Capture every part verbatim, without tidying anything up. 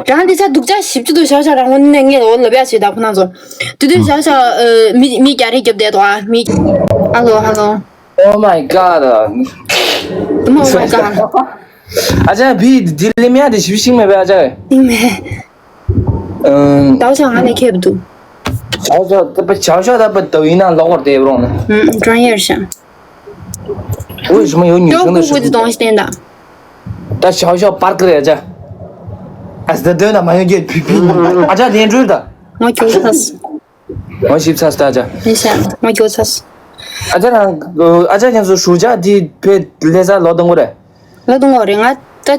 རང་འདི་ཆ་སྡུག་ཅག་ཞིབ་ཅིག་འདུག་ཤག་ཤག་རང་ངོ་ནས་ངས་འོ་ལབ་ཡ་བྱེད་ད་ཁོ་ན་ཚོ། དུས་དུས་ཤག་ཤག་ཨ། མི་མི་རྒྱ་རེ་རྒྱབ་བསྡད་དོ་ཨ། མི། ཧ་ལོ་ཧ་ལོ། Oh my god. དུ་མ། Oh my god. ཨ་ཅག་བི་འདི་ལེ་མིའ་དེ་ཞིབ་ཤིང་མེད་པའི་ཨ་ཅག་ཤིང་མེད། ཨང་། ད་བྱ་ང་ལས་ཁེབས་འདུག་ཞག་ཤག་ད་པ་ཞག་ཤག་ད་པ་ད་ཡིན་ན་ལོག་བར་བསྡད་རོགས་ན། ཨང་། ཀྲོན་ཡར་ཤག 为什么有女生的视频？ ད་ཞག་ཤག་པར་ཀི་རེད་ཅག་ཨ་ཙི་ད་དོན་ན་མ་ཡོང་རྒྱུ་བི་བི། ཨ་ཅག་ལན་འགྲུལ་ད། ང་ཁྱོད་ཚ། ང་ཞིབ་ཚ་ད་ཅག་ཨེ་ཤ། ང་ཁྱོད་ཚ། ཨ་ཅག་རང་ཨ་ཅག་ཁྱེད་ཚོ་ཞུ་ཅག་དེ་བས་ལས་ས་ལོ་དང་པོ་རེད། ལོ་དང་པོ་རེད། ང་ད་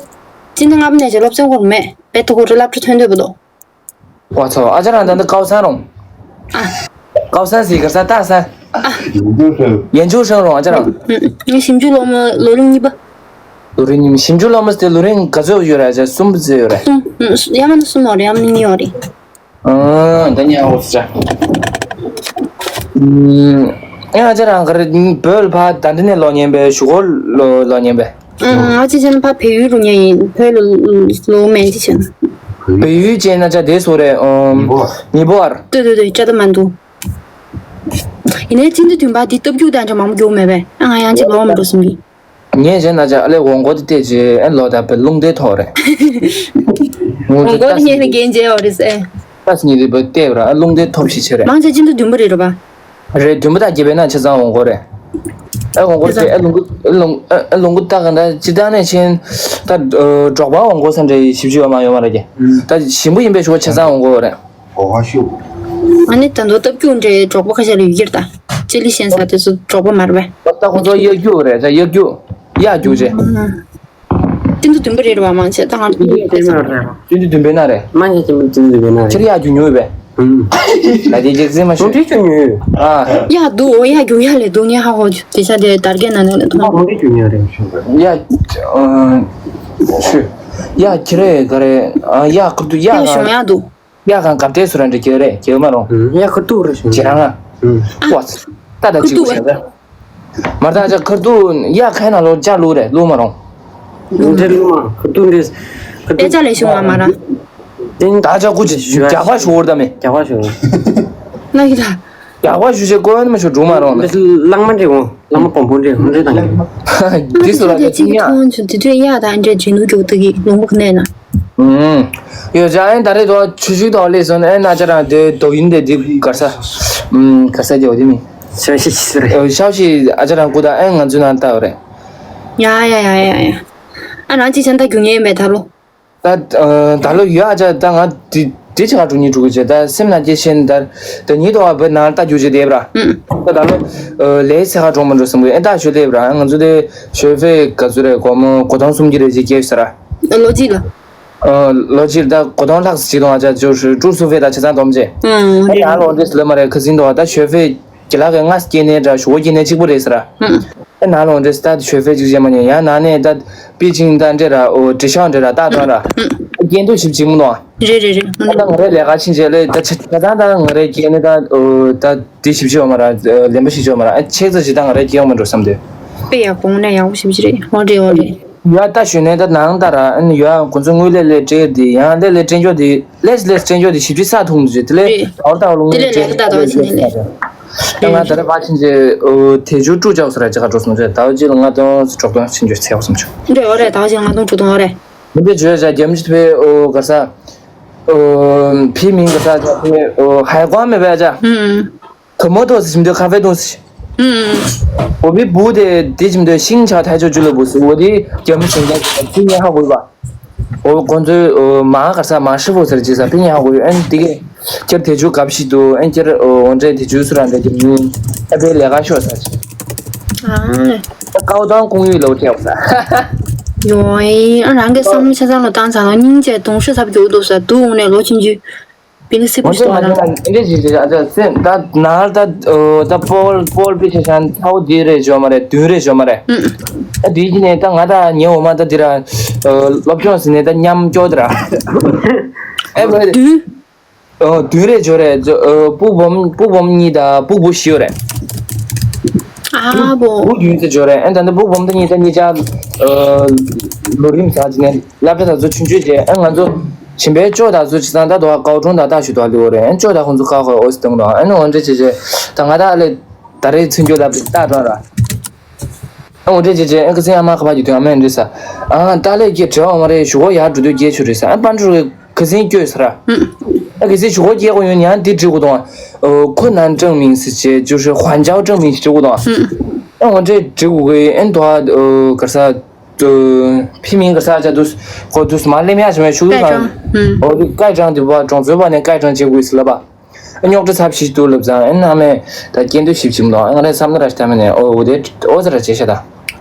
སྤྱི་ཟླ་ལྔ་པ་ནས་ཅིག་སློབ་ཚན་ཁོར་མེད་པས། ཐུག་གོ་རི་སློབ་གྲྭ་ཐོན་འདོད་པ་དོ། ཝ་ཚོ། ཨ་ཅག་རང་ད་འདི་ཀའོ་སན་རོང་། ཨ། ཀའོ་སན་ཟེར་ག་ས་ད་ས། ཨ། 研究生 རོང་ཨ་ཅག་རང་། ཨ། ཨ། ཞིབ་འཇུག་སློབ་མ་ལོ་རིམ་གཉིས་པ། ལོ་རིམ་གཉིས་པ། ཞིབ་འཇུག་སློབ་མ་ཟེར་ལོ་རིམ་ག་ཚོད་ཡོད་རེད་ཨ་ཅག་གསུམ་པ་ཙམ་ཡོད་རེད། གསུམ། ཨ། ཡ་མ་ན་གསུམ་ཡོད་རེད། ཡ་མ་ན་གཉིས་ཡོད་རེད། ཨ། ད་ཉན་འོ་ཙི་ཅག་ཨ་ཅག་རང་ག་རེ་བོད་ལ་ཕ་ད་འདི་ནས་ལོ་ཉན་པའི་གཞུག་གུ་ལོ་ལོ་ཉན་པའི། ཨང་། ང་ཅི་བྱས་ན་ཕ་བལ་ཡུལ་རུ་ཉན་ཡིན། བོད་ལ་ལོ་མན་ཅི་བྱས་ན། བལ་ཡུལ་ཅན་ན་ཅག་དེ་སོ་རེད། ཨོ། ཉི་པོ་ཨར། ཏོ་ཏོ་ཏོ་ཅག་ད་མ་འདུག་ཡིན་ནའི་སྤྱི་ཟླ་བདུན་པ་འདི་སྟབས་རྒྱུག་དང་འདྲ་མང་པོ་རྒྱུག་མེད་པས། ཨ་ང་ཡང་ཅི་ལོ་མ་འགྲོ་སོང་གི་ངས་བྱས་ན་ཅག་ཨ་ལེ་འོང་གོ་དེ་བལྟས་རྗེས་ཨ་ལོ་ད་བལ་རླུང་དེ་ཐོག་རེད། འོང་གོ་དེ་ངས་ལ་རྒན་རྗེས་འོ་རེད་ཟེར། ཏ་སི་ཉི་རི་བ་བལྟས་ར་ཨ་རླུང་དེ་ཐོབ་ཤི་ཆེ་རེད། མང་ཆེ་སྤྱི་ཟླ་བདུན་པ་རེད་རོ་པ། རེད། བདུན་པ་དང་བརྒྱད་པའི་ནང་ཆ་ཚང་འོང་གོ་རེད། ཨ་འོང་གོ་རེད། ཨ་རླུང་གི་ཨ་རླུང་ཨ་རླུང་གི་ཏ་ག་འདྲ་སྤྱི་བཏང་ནས་ཕྱིན་ད་འབྲོག་པ་འོང་གོ་ས་འདྲ་ཞིབ་ཞིབ་ཡོད་མ་ཡོད་མ་རེད་ཀྱི། ད་ཞིམ་པོ་ཡིན་པའི་ཞོ་ཆ་ཚང་འོང་གོ་རེད། གོ་བ་ཤུགས། ཨ་ནི་ད་དུང་སྟབས་རྒྱུག་འདྲའི་འབྲོག་པ་ཁ་ཤས་ལ་ཡོད་ཀྱི་རེད་ད། ཅི་ལི་ཤན་ས་དེ་ཚོ་འབྲོག་པ་མ་རེད་པས། ད་ཁོང་ཚོ་གཡག་རྒྱུག་རེད་ད་གཡག་རྒྱུག་གཡག་རྒྱུག་ཅེས། སྤྱི་ཟླ་བདུན་པ་རེད་རེད་བ། མང་ཆེ་ད་ང་། སྤྱི་ཟླ་བདུན་པ་རེད། སྤྱི་ཟླ་བདུན་པའི་ནང་རེད། མ་ཉེ་ཅིང་མི་སྤྱི་ཟླ་བདུན་པའི་ནང་རེད། ཁྱེད་ཡག་རྒྱུག་ཉོས་པས། ཨུམ། ད་དེ་རྒྱག་རྩིས་མ་ཞུ། གྲོང་ཁྱེར་ཆུ་ཉོས། ཨ། ཡག་འདུག་འོ་ཡག་རྒྱུག་ཡག་ལས་འདུག་ངས་ཧ་གོ་རྒྱུ་དེ་ཆ་དེ་དར་རྒྱས་ན་ནས་ལས་ཐོག་གྲོང་ཁྱེར་ཆུ་ཉོས་རེད། ཡག་ཨ། ཞུ། ཡག་ཁྱེད་རེད་ག་རེད། ཨ་ཡག་ཁུར་དུ་ཡག་ཡག་གང་གཞུང་ཡག་འདུག་ཡག་གང་གབ་སྟེ་སུ་ར་འདྲ་ཁྱེད་རེད་ཁྱེད་མ་རུང་། ཡག་ཁུར་དུ་རེད་ཞུ། ཁྱེད་རང་ལ། ཨུམ། ཝ། ད་ད་ཅི་ཁུར་དུ་བྱས་ད། མར་ད་ཅག་ཁར་ཏུ་ཡ་ཁའི་ནང་ལོ་ཅག་ལུག་རེད་ལུག་མ་རུང་། འདྲེ་ལུག་མ་ཁར་ཏུ་འདྲེ། ཁར་ཏུ། ཨེ་ཅག་ལས་ཤུ་མ་མ་ར། ཏིང་ད་ཅག་ཀུ་ཅི་རྒྱག་པ་ཞུ་བར་ད་མེ། རྒྱག་པ་ཞུ། ལ་ཡི་ད། རྒྱག་པ་ཞུ་ཅེ་ཀོ་ཡོན་མ་ཞུ་འགྲུ་མ་རུང་། གླང་མ་འདྲེ་འོང་། གླང་མ་བོང་བུ་འདྲེ་འོང་འདྲེ་དང་འདྲེ། འདི་སུ་ར་ཅི་ཡ། ཁོང་ཚོ་དེ་དུས་ཡ་ད་འདྲེ་ཇེ་ནུ་རྒྱུག་ཏུ་གི་ལུང་པ་ཁ་ནས་ན། ཨུམ། ཡོད་ཅག་ཨེ་ད་རེས་དོ་ཆུ་ཤུགས་དོ་ལས་སོན་ཨེ་ན་ཅག་རང་དེ་དོ་ཡིན་དེ་དེ་གར་ས། ཨུམ་གར་ས་དེ་འོ་དེ་མི། ཤ་ཤི་ཤི་རེད། ཨ་ཤའོ་ཤི་ཨ་ཅག་རང་སྐུ་དང་ཨེ་ང་ཚོའི་ནང་ལྟ་བ་རེད། ཡ་ཡ་ཡ་ཡ་ཡ། ཨ་རང་ཅི་ཆན་ད་རྒྱུ་ངེས་མེད་ད་ལོ། ད་ཨ་ད་ལོ་ཡོད་ཨ་ཅག་ད་ང་དེ་དེ་ཆ་ག་འགྲོ་ཉིད་འགྲོ་གི་བྱེད་ད་སེམས་ན་སྐྱེ་ཤེན་ད་ད་ཉིད་དོ་བ་བོད་ནང་ལྟ་རྒྱུ་བྱེད་དེ་བ་ར། ཨུམ། ད་ད་ལོ་ཨ་ལས་ཚེ་ག་འགྲོ་མ་འགྲོ་བསམ་གི་ཨེ་ད་ཞོ་དེ་བ་ར་ང་ཚོ་དེ་ཞོ་ཕེ་ག་ཚོད་རེད་གོ་མོ་གོ་ཐོང་གསུམ་གྱི་རེ་ཅིག་སྐྱེས་ས་ར། ལོ་གཅིག་ལ། ཨ་ལོ་གཅིག་ད་གོ་ཐོང་ལྷག་ཅིག་དང་ཨ་ཅག་ཅོ་ཧྲུ་ཀྲུ་སུ་ཕེ་ད་ཆ་ཚང་སྡོམ་ཅེ། ཨུམ། ཨེ་ཡང་ལོ་འདྲེས་ལ་མ་རེད་ཁ་སིན་དོ་ད་ཞོ་ཕེ། གི་ལ་གི་ང་སྐྱེ་ནས་འདྲ་ཞུ་བོ་སྐྱེ་ནས་གཅིག་པུ་རེད་ཟེར། ཨ་ནང་ལོག་འདྲེ་སི་ད་ཆོས་ཕེ་གཅིག་བྱེད་མ་ཉན་ཡང་ནང་ནས་ད་པི་ཅིང་ད་འདྲེ་ར་ཨོ་དྲི་ཤང་འདྲེ་ར་ད་དོན་ར་སྐྱེ་འདུག་ཞིབ་ཅིག་མི་འདུག་རེད་རེད་རེད། ད་ང་རེ་ལས་ཀ་ཕྱིན་རྗེས་ལས་ད་ཆ་ད་ད་ང་རེ་སྐྱེ་ནས་ད་ཨོ་ད་དེ་ཞིབ་ཅིག་ཡོད་མ་ར་ལེན་པ་ཞིག་ཅིག་ཡོད་མ་ར་ཨ་ཆེག་ཙ་ཞིག་ད་ང་རེ་སྐྱེ་ཡོང་མི་འགྲོ་བསམ་དུས། དཔེ་ཡག་པོ་ངོ་ནས་ཡག་པོ་ཞིབ་ཅིག་རེད། འོ་རེད་འོ་རེད། ཡ་ད་ཞུས་ནས་ད་ནང་ད་ར་ཨ་ནི་ཡ་ཁོང་ཚོ་དངུལ་ལས་ལས་སྤྲད་དེ་ཡང་ལས་ལས་སྤྲད་འཇོག་དེ། ལས་ལས་སྤྲད་འཇོག་དེ་ཞིབ་ཅིག་ས་ཐུང་དུ་བྱེད་དེ་ལས་རེད། ཨོར་ད་ལུང་དེ་ལས་ལས་ཀ་ད་ད་བ་ཕྱིན་ནས་ལས། ད་ང་ད་རེ་བ་ཕྱིན་ཅེ་དེ་ཇུ་ཀྲུ་ཅག་སུ་ར་ཅག་ག་འགྲོ་སོང་ཅེ་ད་བ་ཅི་ལ་ང་དང་སུ་གྲོགས་དང་ཕྱིན་ཅེ་ཚེ་བ་སོང་ཅེ། འདྲེ་ཨོ་རེད་ད་བ་ཅི་ང་དང་གྲོགས་དང་ཨོ་རེད། མི་འདྲེ་བརྗོད་བྱ་རྒྱ་མི་ཅི་ཕེ་ཨོ་ག་ས། ཨོ་ཕི་མིང་ག་ས་ཅག་ཕེ་ཨོ་ཧའི་ཀོང་མེ་བ་ཅག་ཧུམ། 可摩托是什么的咖啡东西。嗯。我们不的，这什么的新桥台球俱乐部是我的节目存在，今年还会吧？我工作呃马克萨马师傅是介绍，今年还会，嗯，这个今儿提出搞不起都，嗯，今儿呃我这提出是让这个嗯，那边两个学生。啊。高端公寓楼这样子。哟，啊，那个上面车上了，当场了，你这东西差不多都是，都用那罗进去。 པི་ནི་སི་པི་ང་ཚོས་ང་ཚོས་ཨ་ཅག་སེམས་ད་ནང་ད་ད་པོལ་པོལ་པི་ཆེ་ཤང་ཚ་བོ་དེ་རེད་བརྗོད་མ་རེད་བདུན་རེད་བརྗོད་མ་རེད། ཨ་དེའི་གི་ནས་ད་ང་ད་ཉེ་འོ་མ་ད་དེ་ར་སློབ་སྦྱོང་ཟིན་ནས་ད་མཉམ་སྐྱོ་དེ་ར་ཨེ་བ་བདུན། བདུན་རེད་བརྗོད་རེད་སྤུ་སྦོམ་སྤུ་སྦོམ་གཉིས་ད་སྤུ་སྦུ་བཞི་ཡོད་རེད། ཨ་བོ། སྤུ་བདུན་ཟེར་བརྗོད་རེད་ཨ་ད་ད་སྤུ་སྦོམ་ད་གཉིས་ད་གཉིས་ཆ་ལོ་རིམ་ཟ་ཅི་ནས་སློབ་གྲྭ་ད་ཚོ་ཆུང་ཆུང་རྗེས་ཨ་ང་ཚོ། ཆེན་པོའི་ཅོ་ད་ཚོ་ཅི་ཙང་ད་དོ་ཀའོ་ཀྲུང་ད་ད་ཞུ་དོ་ལི་འོ་རེད། ཨན་ཅོ་ད་ཁོང་ཚོ་ཀའོ་ཀའོ་ཨོ་སི་དང་རོ། ཨན་འོ་འདྲེ་ཅེ་ཅེ་ད་ང་ད་ཨ་ལེ་ད་རེ་ཚུན་ཅོ་ད་ད་ད་ར། ཨན་འོ་འདྲེ་ཅེ་ཅེ་ཨན་ཁ་སེང་ཨ་མ་ཁ་པ་གི་དོན་ཨ་མ་འདྲེ་ས། ཨ་ད་ལེ་ཀྱེ་བྲེལ་བ་མ་རེད་ཞུ་གོ་ཡ་འགྲོ་དུས་རྒྱལ་ཆུ་རེད་ས། ཨན་པན་ཀྲུ་ཁ་སེང་སྐྱོད་ས་ར། ཨ་ཁ་སེང་ཞུ་གོ་རྒྱལ་གོ་ཡོན་ཡང་འདི་འགྲིག་གོ་དང་། ཁོ་ནན་ཀྲང་མིང་སི་ཅེ་ཇུ་ཧྲི་ཧོན་ཅའོ་ཀྲང་མིང་སི་ཅེ་གོ་དང་། ཨན་འོ་འདྲེ་འགྲིག་གོ་གི་ཨན་དོ་ཨ་གར་ས། དུ། ཕི་མིང་གི་ས་ཆ་དུ། ཁོ་དུ་མ་ལེ་མ་ཞིག་མེད་ཤུ་གུ་ཀའི་ཀང་། ཀྲང་། ཨོ་དུ་ཀའི་ཀྲང་དུ་བ་གྲོང་ཚོའི་བ་ནས་ཀའི་ཀྲང་བྱེད་དགོས་སི་ལ་བ། རྙོག་དྲ་ཚབས་ཤིག་ཏུ་ལབ་ཙང་ཨེ་ན་མེ། ད་སྐྱེ་འདུ་ཞིབ་ཅིག་མདོ་ང་རེ་བསམ་ན་ར་ཤི་ད་མེ་ནས་ཨོ་འོ་དེ་ཨོ་ཟེར་ར་བྱེད་ཤ་ད།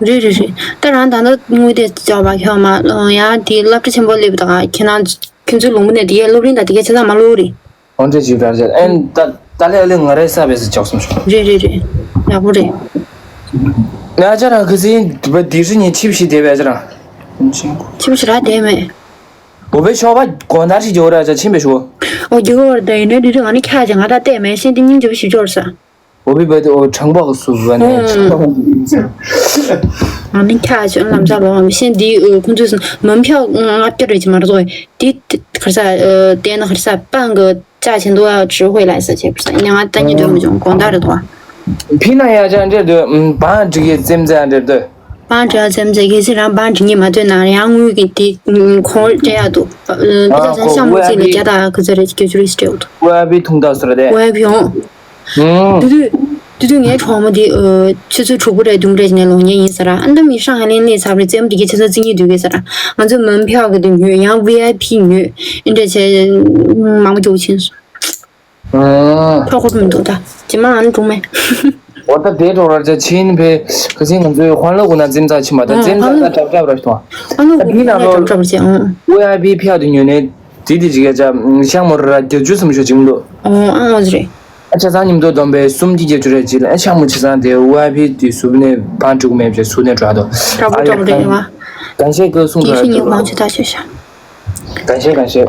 རེད་རེད་རེད། ད་རང་ད་ནི་དངོས་དེ་བཅའ་བ་ཁྱོད་མ་ཡ་དེ་སློབ་གྲྭ་ཆེན་པོ་སླེབས་ད་ཁྱེད་རང་ཁྱོད་ཚོའི་ལུང་པ་ནས་དེ་གའི་སློབ་རིམ་ད་དེ་གའི་ཆ་ཚང་མ་ལོག་རེད། འོན་ཏེ་ཇི་ལྟར་བྱས་ཨེན་ད་ད་ལས་ཨ་ལས་ང་རེ་ས་བས་སུ་ཆགས་སོང་ཤོག་རེད་རེད་རེད། ཡག་པོ་རེད། ང་ཅ་རང་ཁི་སིན་བ་དི་སི་ཉི་ཆིབ་ཞིག་དེ་བས་ཅ་རང་། ཆིབ་ཞིག་ར་དེ་མེད། འོ་བའི་ཤོག་པ་གོ་ནར་ཞིག་འཇོག་ར་ཅ་ཆིན་པའི་ཤོག་འོ་རྒྱུ་གོ་ར་དེ་ཡིན་ནའི་དུས་དུས་ང་ནི་ཁྱག་ཅིག་ང་ད་བལྟས་མེད་ཤེས་དེ་སྙིང་རྗེ་པོ་ཞིག་འཇོག་ར་ས། འོ་བའི་བ་དེ་འོ་དྲང་པོ་གི་སུ་བ་ནས་ཨོ། དྲང་པོ་གི་ང་ནི་ཁྱག་ཅིག་ལམ་སང་ལོག་མི་ཤེས་འདི་ཁོང་ཚོས་མ་འཕྱག་ལྔ་བརྒྱ་རེ་ཅིག་མ་རེད་དོ། དེ་གར་ས་ལྟས་ན་གར་ས་པང་གི་ཅག་ཆེན་དུ་ཨ་ཅི་ཧོས་ལ་ས་ཆེ་བར་ས་ཉ་ང་ད་ཉི་དུ་མི་བྱུང་དགོང་དག་རེད་དོ། ཕི་ན་ཡ་ཅག་འདྲེར་དུ་བང་སྒྲིག་གི་རྩེམ་རྩེ་འདྲེར་དུ། བང་སྒྲིག་རྩེམ་རྩེ་གལ་སྲིད་རང་བང་སྒྲིག་ཉི་མ་ཐོན་ན་ཡང་དངུལ་གྱི་དེ་ཁོང་སྤྲད་ཡག་འདུག་ཨ་ཁོ་ཤ་མོ་ཙི་ལ་བརྒྱ་དང་ག་ཚོད་རེད་ཀྱི་ཅུ་རེ་སྤྲད་འདུག་ཝེ་ཨའི་པི་ཐུང་ཐག་སོ་ར་དེ། ཝེ་ཨའི་པི་ཡོང་། ཨུམ། དུ་དུ། དུ་དུ་ངའི་གྲོགས་མོ་དེ་ཨ་ཆུ་ཚོད་དྲུག་པོ་རེ་བདུན་རེ་ནས་ལོག་ཉེན་ཡིན་ཟེར་ར། ཨ་ནི་མི་ཧྲང་ཧ་ལེན་ལས་ཚར་རེ་རྩེད་མོ་དེ་གའི་ཆུ་ཚོད་རྩི་གཉིས་དུས་གས་ཟེར་ར། ང་ཚོ་མོན་ཕེའོ་གི་དུ་ཉོས་ཡང་ཝི་ཨའི་པི་ཉོས་ཨིན་འདྲ་བྱས་མང་པོ་འཇོག་ཕྱིན་སོང་། ཨ། ཐོག་ཁོ་མི་འདུག་ད་ཇི་མ་ཨ་ནི་གྲོགས་མེད། འོ་ད་དེ་འགྲོ་ར་ཆ་ཆེན་པའི་ཁ་སིང་ང་ཚོའི་ཧོན་ལོ་གུ་ན་འཛིན་ཚ་ཕྱིན་པ་ད་འཛིན་ཚ་ད་གྲབ་གྲབ་ར་ཐོང་། ཨ་ནི་ད་དེའི་ནང་ལོ་གྲབ་གྲབ་བྱས་ཨང་། ཝི་ཨའི་པི་ཕེའོ་དུ་ཉོས་ནས། དེ་དེ་ཅིག་ཡ་ཅག་ཤང་མོ་ར་རྒྱ་ཇུ་སུམ་ཤོ་ཅིག་མི་འདུག་ཨོ་ཨང་ཨོ་ཟེར། ཨ་ཆ་ཚང་ཉིམ་དོ་བསྡོམས་པའི་སུམ་གྱི་རྒྱ་ཇུ་རེ་ཅིག་ལ་ཤང་མོ་ཆ་ཚང་དེ་ཝའི་ཕི་དེ་སུབ་ནས་བང་དྲུག་མེད་ཅེས་སུ་ནས་འགྲོ་དོ། ཨ་ཡ་གང་ཤེས་ཀི་གསུང་གི་ཤི་ཉིན་གང་ཆུ་ད་ཤེས་ཤ། 感谢感谢。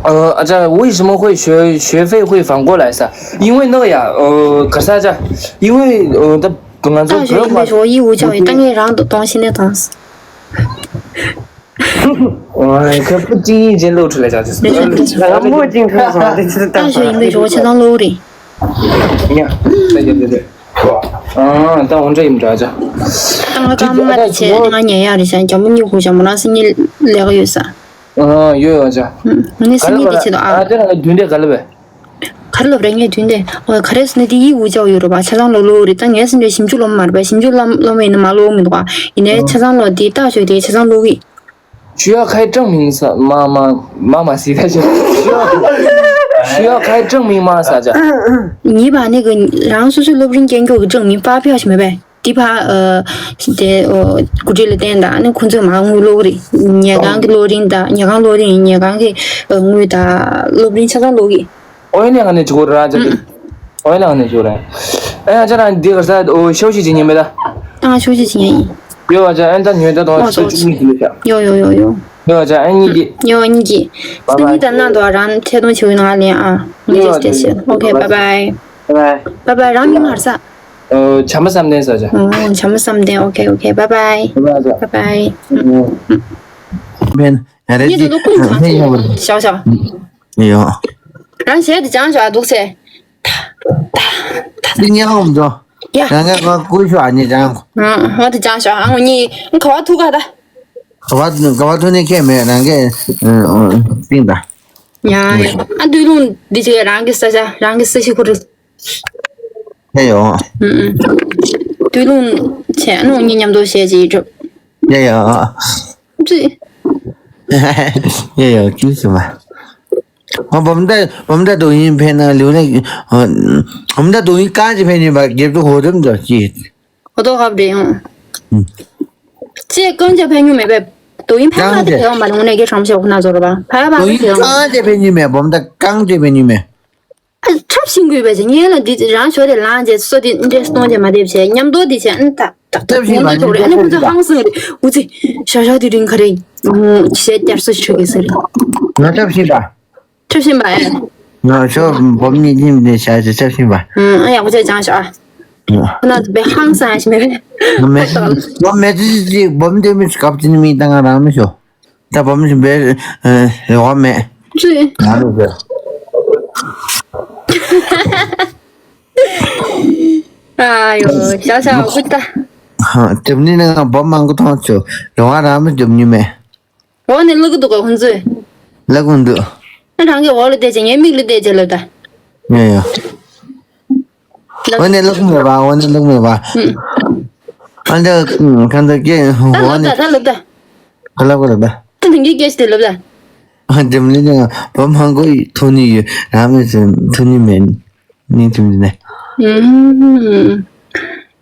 呃，啊，这我为什么会学学费会反过来噻？因为那个呀，呃，可是啊，这因为呃，他本来就大学应该说义务教育，当然让东西那东西。 ཁ་པུ་ཅིང་ཡིན་ཅན་ལོ་ཁྲི་ལ་ཅག་ཅི་སོང་། ང་མོ་ཅིང་ཁ་སོང་དེ་ཚོ་ད་ཞོ་ཡིན་པའི་ཞོ་ཆེ་ཚང་ལོ་རེད། ཡ། ད་ཡ་ད་ད། ཨ་ད་འོན་ཏྲ་ཡིན་འདྲ་ཅག་ཏང་ལ་ཀ་མ་ང་དེ་ཆེ་ང་ཉན་ཡ་རེད་ཤག་ཇམ་མོ་གཉིས་ཧུ་ཞག་མོ་རང་སི་ཉིན་ལས་ཀ་ཡོད་ས། ཨ་ཡོད་ཡོད་ཅག་ངས་སི་ཉིན་དེ་ཆེ་དོ་ཨ། ཨ་དེ་ལ་བདུན་དེ་ག་ལ་བས། ག་རེ་ལབ་རེད་ངས་བདུན་དེ། ཨོ་ག་རེ་སི་ནི་དེ་ཡི་ཧུ་ཅག་ཡོད་རེད་པ་ཆ་ཚང་ལོ་ལོ་རེད་ད་ངས་སི་ཉིན་ཞིམ་ཆུ་ལོ་མ་རེད་པ་ཞིམ་ཆུ་ལོ་ལོ་མ་ཡིན་ན་མ་ལོ་མི་འདུག་ཨ། ཡིན་ནའི་ཆ་ཚང་ལོ་དེ་ཏག་ཞོག་དེ་ཆ་ཚང་ལོ་གི། 需要开证明是吗？妈妈，妈妈是他是需要需要开证明吗？啥子？你把那个然后说是 སློབ་རིམ་སྐྱེལ་མཁན་གྱི་证明发票 ཞིག་མེད་པས། འདི་ཕ་དེ་འགོ་ཁྲིད་ལ་བསྟན་དང་ནི་ཁོང་ཚོས་མ་དངུལ་སློག་རེད། ཉལ་ཁང་གི་སློབ་རིམ་དང་ཉལ་ཁང་སློབ་རིམ་ཉལ་ཁང་གི་དངུལ་དང་སློབ་རིམ་ཆ་ཚང་སློག་གི། ཨོ་ཡ་ནས་ག་ནས་བྱེད་དགོས་ར་ཅག་གི། ཨོ་ཡ་ནས་ག་ནས་བྱེད་དགོས་ར། ཨ་ཡ་ཅག་རང་འདི་ག་ས་ཨོ་ཤོག་ཤིག་ཅིག་ཉན་མེད་ད། ཨ་ཤོག་ཤིག་ཅིག་ཉན་ཡིན། ཡོད་བ་ཅག་ཨན་ད་ཉོས་ད་དོ་ཨོ་ཤོག་ཤིག་ཉིན་ཞིག་ལས་ཤག་ཡོ་ཡོ་ཡོ་ཡོ། ཡོད་བ་ཅག་ཨན་གཉིས་ཀྱི། ཡོ་གཉིས་ཀྱི། སི་ཉིད་ད་ན་དོ་རང་ཐད་གཏོང་བྱེད་འོས་ན་ང་ལེན་ཨ། ངས་ཅེས་ཏེ་ཤེས། ཨོ་ཁེ་བཱའི་བཱའི། བཱའི་བཱའི། བཱའི་བཱའི་རང་མིང་ཧར་ས། ཨོ་བྱམས་པ་བསམ་གཏན་ཟེར་ཅག་ཨོ་བྱམས་པ་བསམ་གཏན། ཨོ་ཁེ་ཨོ་ཁེ་བཱའི་བཱའི། བཱའི་བཱའི། བཱའི་བཱའི། ཨོ། མེན། ཡ་རེད་ངས་ཅི་ད་དུང་ཀུན་ཚང་ཧེ་ཡ་བར། ཞའོ་ཞའོ། ཡོ། རང་གཞས་དེ་སྦྱངས་ཞོག་ཨ་འདུག་སེ། འདི་ཉལ་ཁང་འགྲོ། ཡ། རང་ག་ག་ཀུ་ཤོ་ཨ་ནི་སྦྱངས། ཨ་འོ་དེ་སྦྱངས་ཞོག་ཨ་ངོ་གཉིས་ག་བ་ཐུག་ག་ད། ག་བ་ག་བ་ཐུག་ནི་ཁྱད་མེད་རང་གས་པིང་ད། ཡ་ཡ་ཨ་འདུས་ལུང་འདི་ཅིག་རང་གི་ས་ཆ་རང་གི་ས་གཞི་ཁོ་རེ། ཧེ་ཡོ། ཨུ་ཨུ། སྟོད་ལུང་བྱས་ཨ་ནི་འོ་གཉིས་མཉམ་དུ་བཤད་ཅིག་གྲུབ། ཡ་ཡ། ཙི། ཡ་ཡ་ཁྱུ་སི་མ། ཨ་བོམ་ད་བོམ་ད་དོ་ཡིན་ཕེ་ན་ལུ་ནི། བོམ་ད་དོ་ཡིན་གང་ཅི་ཕེ་ནི་བ་རྒྱབ་ཏུ་ཧོ་དམ་དོ་ཅི། ཧོ་དོ་ཧབ་རེ་ཡང་། ཅི་གང་ཅི་ཕེ་ཉུ་མེ་བེ། དོ་ཡིན་ཕ་གང་ཅི་ཕེ་བ་མ་རུང་ནས་གེ་ཧྲམ་ཤེ་ཧོ་ན་ཟོ་ར་བ་ཕ་བ་མ་དོ་ཡིན་གང་ཅི་ཕེ་ཉུ་མེ་བོམ་ད་གང་ཅི་ཕེ་ཉུ་མེ། ཨ་འཁྲབ་ཤིང་དགོས་པས་ཅེ་ངས་ལ་འདི་རང་ཞོ་དེ་ལངས་རྗེས་སོ་དེ་འདྲེ་སྟོང་རྗེས་མ་འདེབས་བྱས་མཉམ་དོ་དེ་བྱས་ཨ་ནི་ད་ད་འཁྲབ་ཤིང་ད་ཉོན་དུ་ཐོག་རེད་ཨ་ནི་ཁོ་ཚོ་ཧང་སང་རེད་འུ་ཚེ་ཞོ་ཞོ་དེ་རིང་ག་རེ་ཞེས་བསྐྱར་གསོ་ཞུ་གི་ཟེར་ང་འཁྲབ་ཤིང་ད་འཁྲབ་ཤིང་པ་ཨེ་ང་ཞོ་འབོམ་གཉིས་ཀྱིན་དེ་བྱས་ཅེ་འཁྲབ་ཤིང་པ་ཨ་ཡག་པོ་བྱས་ཅང་ཞོ་ཨ་ཁོ་ན་དེ་ཧང་སང་ཞིག་མེད་རེད་ང་མེད་ང་མེད་ཅི་ཅི་འབོམ་དེ་མི་སྐབས་དེ་ནི་མི་ད་ང་རང་མི་ཞོ། ད་བམ་ཞིག་འབད་རེ་བ་མེད། ཙུ། ང་ལ་ཟེར། ཨ་ཡོ་ཤ་ཤ་འོ་ཀུ་ཏ། ཧ་དེབ་ནི་ནང་བམ་མང་པོ་མཐོང་ཆོག་རེ་བ་རང་མི་དེབ་ནི་མེད། འོ་ནི་ལུ་གུ་འདུག་ག་ཁོང་ཚོས། ལ་ཀུན་འདུག་ཨ་རང་གི་འོག་ལ་བལྟས་ཅེ་ངའི་མིག་ལ་བལྟས་ཅེ་ལབ་ད། ཡ་ཡ། ལབ། འོ་ནི་ལ་ཀུན་མེད་པ་འོ་ནི་ལ་ཀུན་མེད་པ། ཨ་འདི་གང་ད་ཀྱེ་ད་འོ་ལབ་ནི། ད་ད་ལབ་ད། ག་ལ་གོ་ལ་ད། ད་ནང་གི་སྐད་ཆ་དེ་ལབ་ད། ཨ་འདི་མི་ལ་ཀུན་བ་མང་གོ་ཐོ་ནི་ཡོད་རང་མི་ཚོ་ཐོ་ནི་མེད། ནི་དུམ་ནི། ཨུམ།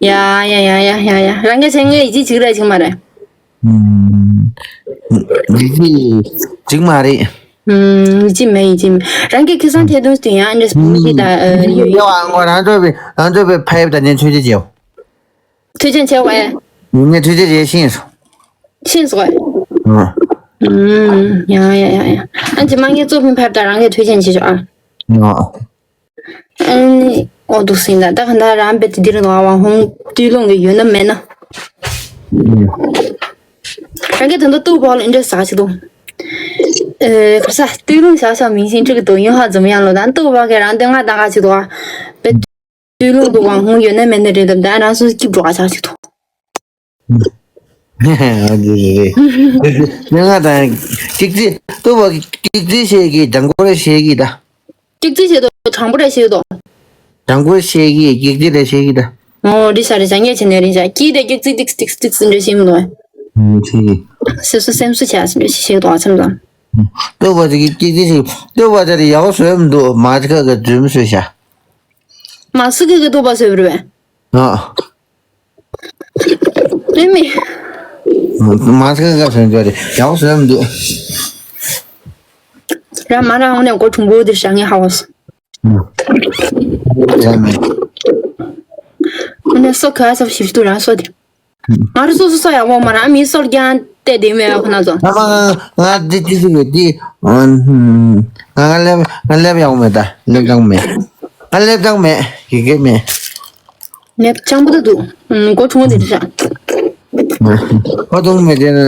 ཡ་ཡ་ཡ་ཡ་ཡ་ཡ་རང་གི་ཆེ་ངའི་ཡི་ཅི་ཅིག་ར་ཅིག་མ་རེད། ཡིད་ཆེས་ཅིག་མ་རེད། ཡིད་ཆེས་མེད་ཡིད་ཆེས་མེད། རང་གི་ཁེ་སང་ཐེ་དུང་སྟེ་ཡང་འདྲ་སུ་མི་ཤེས་ད་ཡོད་ཡོད། ང་རང་ཚོ་བའི་རང་ཚོ་བའི་ཕ་ཡབ་དང་ནས་ཐུགས་རྗེ་ཆེའོ། ཐུགས་རྗེ་ཆེ་བས། ངས་ཐུགས་རྗེ་ཆེ་ཤེས་སོ། ཤེས་སོ། ཡང་ཡང་ཡང་ཡང་། ཨ་ཅེ་མ་ངས་གཙོ་ཕིན་ཕ་ཡབ་དང་རང་གི་ཐུགས་རྗེ་ཆེ་ཆོག་ཨ། ཨ་ནི། འོ་འདུག་སེ་ཡིན་ད་ད་ག་ད་རང་བེད་དེ་འདིར་ནོ་ཨ་བ་ཧོང་བཏུལ་ལོང་གི་ཡོད་ན་མེད་ན། རང་གི་ད་ད་ཏུ་བ་ལ་འདྲ་ཟ་ཆི་དུ། ཨེ་ཁ་ས་བཏུལ་ལོང་ཟ་ས་མིང་སྲིང་ཁྲི་གི་དུ་ཡོང་ཧ་ཙམ་ཡང་ལོ་ད་ཏུ་བ་གི་རང་དེ་ང་ད་ག་ཆི་དུ་ཨ། བེད་བཏུལ་ལོང་དུ་བ་ཧོང་ཡོད་ན་མེད་ན་རེད་ད་ད་རང་སུ་སྐྱིབ་འགྲོ་ག་ཆ་ཆི་དུ། ཨ་འདི་རེད་རེད། ང་དང་ཀིག་ཙི་ཏུ་བ་ཀིག་ཙི་ཤེས་ཀྱི་དང་གོ་རེ་ཤེས་ཀྱི་ད། ཀིག་ཙི་ཤེས་དོ་དྲང་པོ་རེ་ཤེས་དོ། དྲང་པོ་ཤེས་ཀྱི་ཀིག་ཙི་རེ་ཤེས་ཀྱི་ད། ཨོ་རི་ཤ་རི་ཤ་ངས་ཆེ་ནས་རི་ཤ་ཀི་དེ་ཀིག་ཙི་ཏིག་ཏིག་ཏིག་ཙི་འདྲ་ཤེས་མི་འདུག་ཨ་ཤེས་ཀྱི། སེམས་སུ་སེམས་སུ་བྱས་སེམས་སུ་ཤེས་དོ་ཨ་ཚམ་ཚམ། ཏུ་བ་ཀིག་ཙི་ཤེས་ཏུ་བ་ད་རི་ཡག་བཟོས་མི་འདུག་མ་ཅི་ཁ་གི་འཛུམ་བཟོས་ཤ། མ་སུ་ཁ་གི་ཏུ་བ་བཟོས་པ་རེད་པས། ཨ། ཨེ་མི། མ་སྐད་སྐད་ཟེར་འདོད་རེད་ཡག་ཟེར་མི་འདུག་ར་མ་ར་འོ་ནས་སྒོ་གྲུང་པོ་དེ་བཞག་ངས་ཧ་བ་སོ། ཡ་མེད། འོ་ནས་སོ་ག་ས་ཞིབ་ཏུ་རང་སོ་དེ། ང་རུ་སོ་སོ་སོ་ཡག་པོ་མ་ར་མི་སོར་རྒྱང་བལྟས་དེ་མེད་ཁོ་ན་ཚོ། ཨ་མ་ང་ང་འདི་ཏི་སི་གི་ཏི། ང་ང་ལེབ་ང་ལེབ་ཡག་པོ་མེད་ད་ལེབ་ཀྱང་མེད། ང་ལེབ་ཀྱང་མེད་ཡི་གེ་མེད། ནེ་ཅང་པོ་ད་འདུག་ཨུམ། མགོ་ཆུང་དེ་འདྲ། ཁོ་ཐུང་མེད་དེ་ན།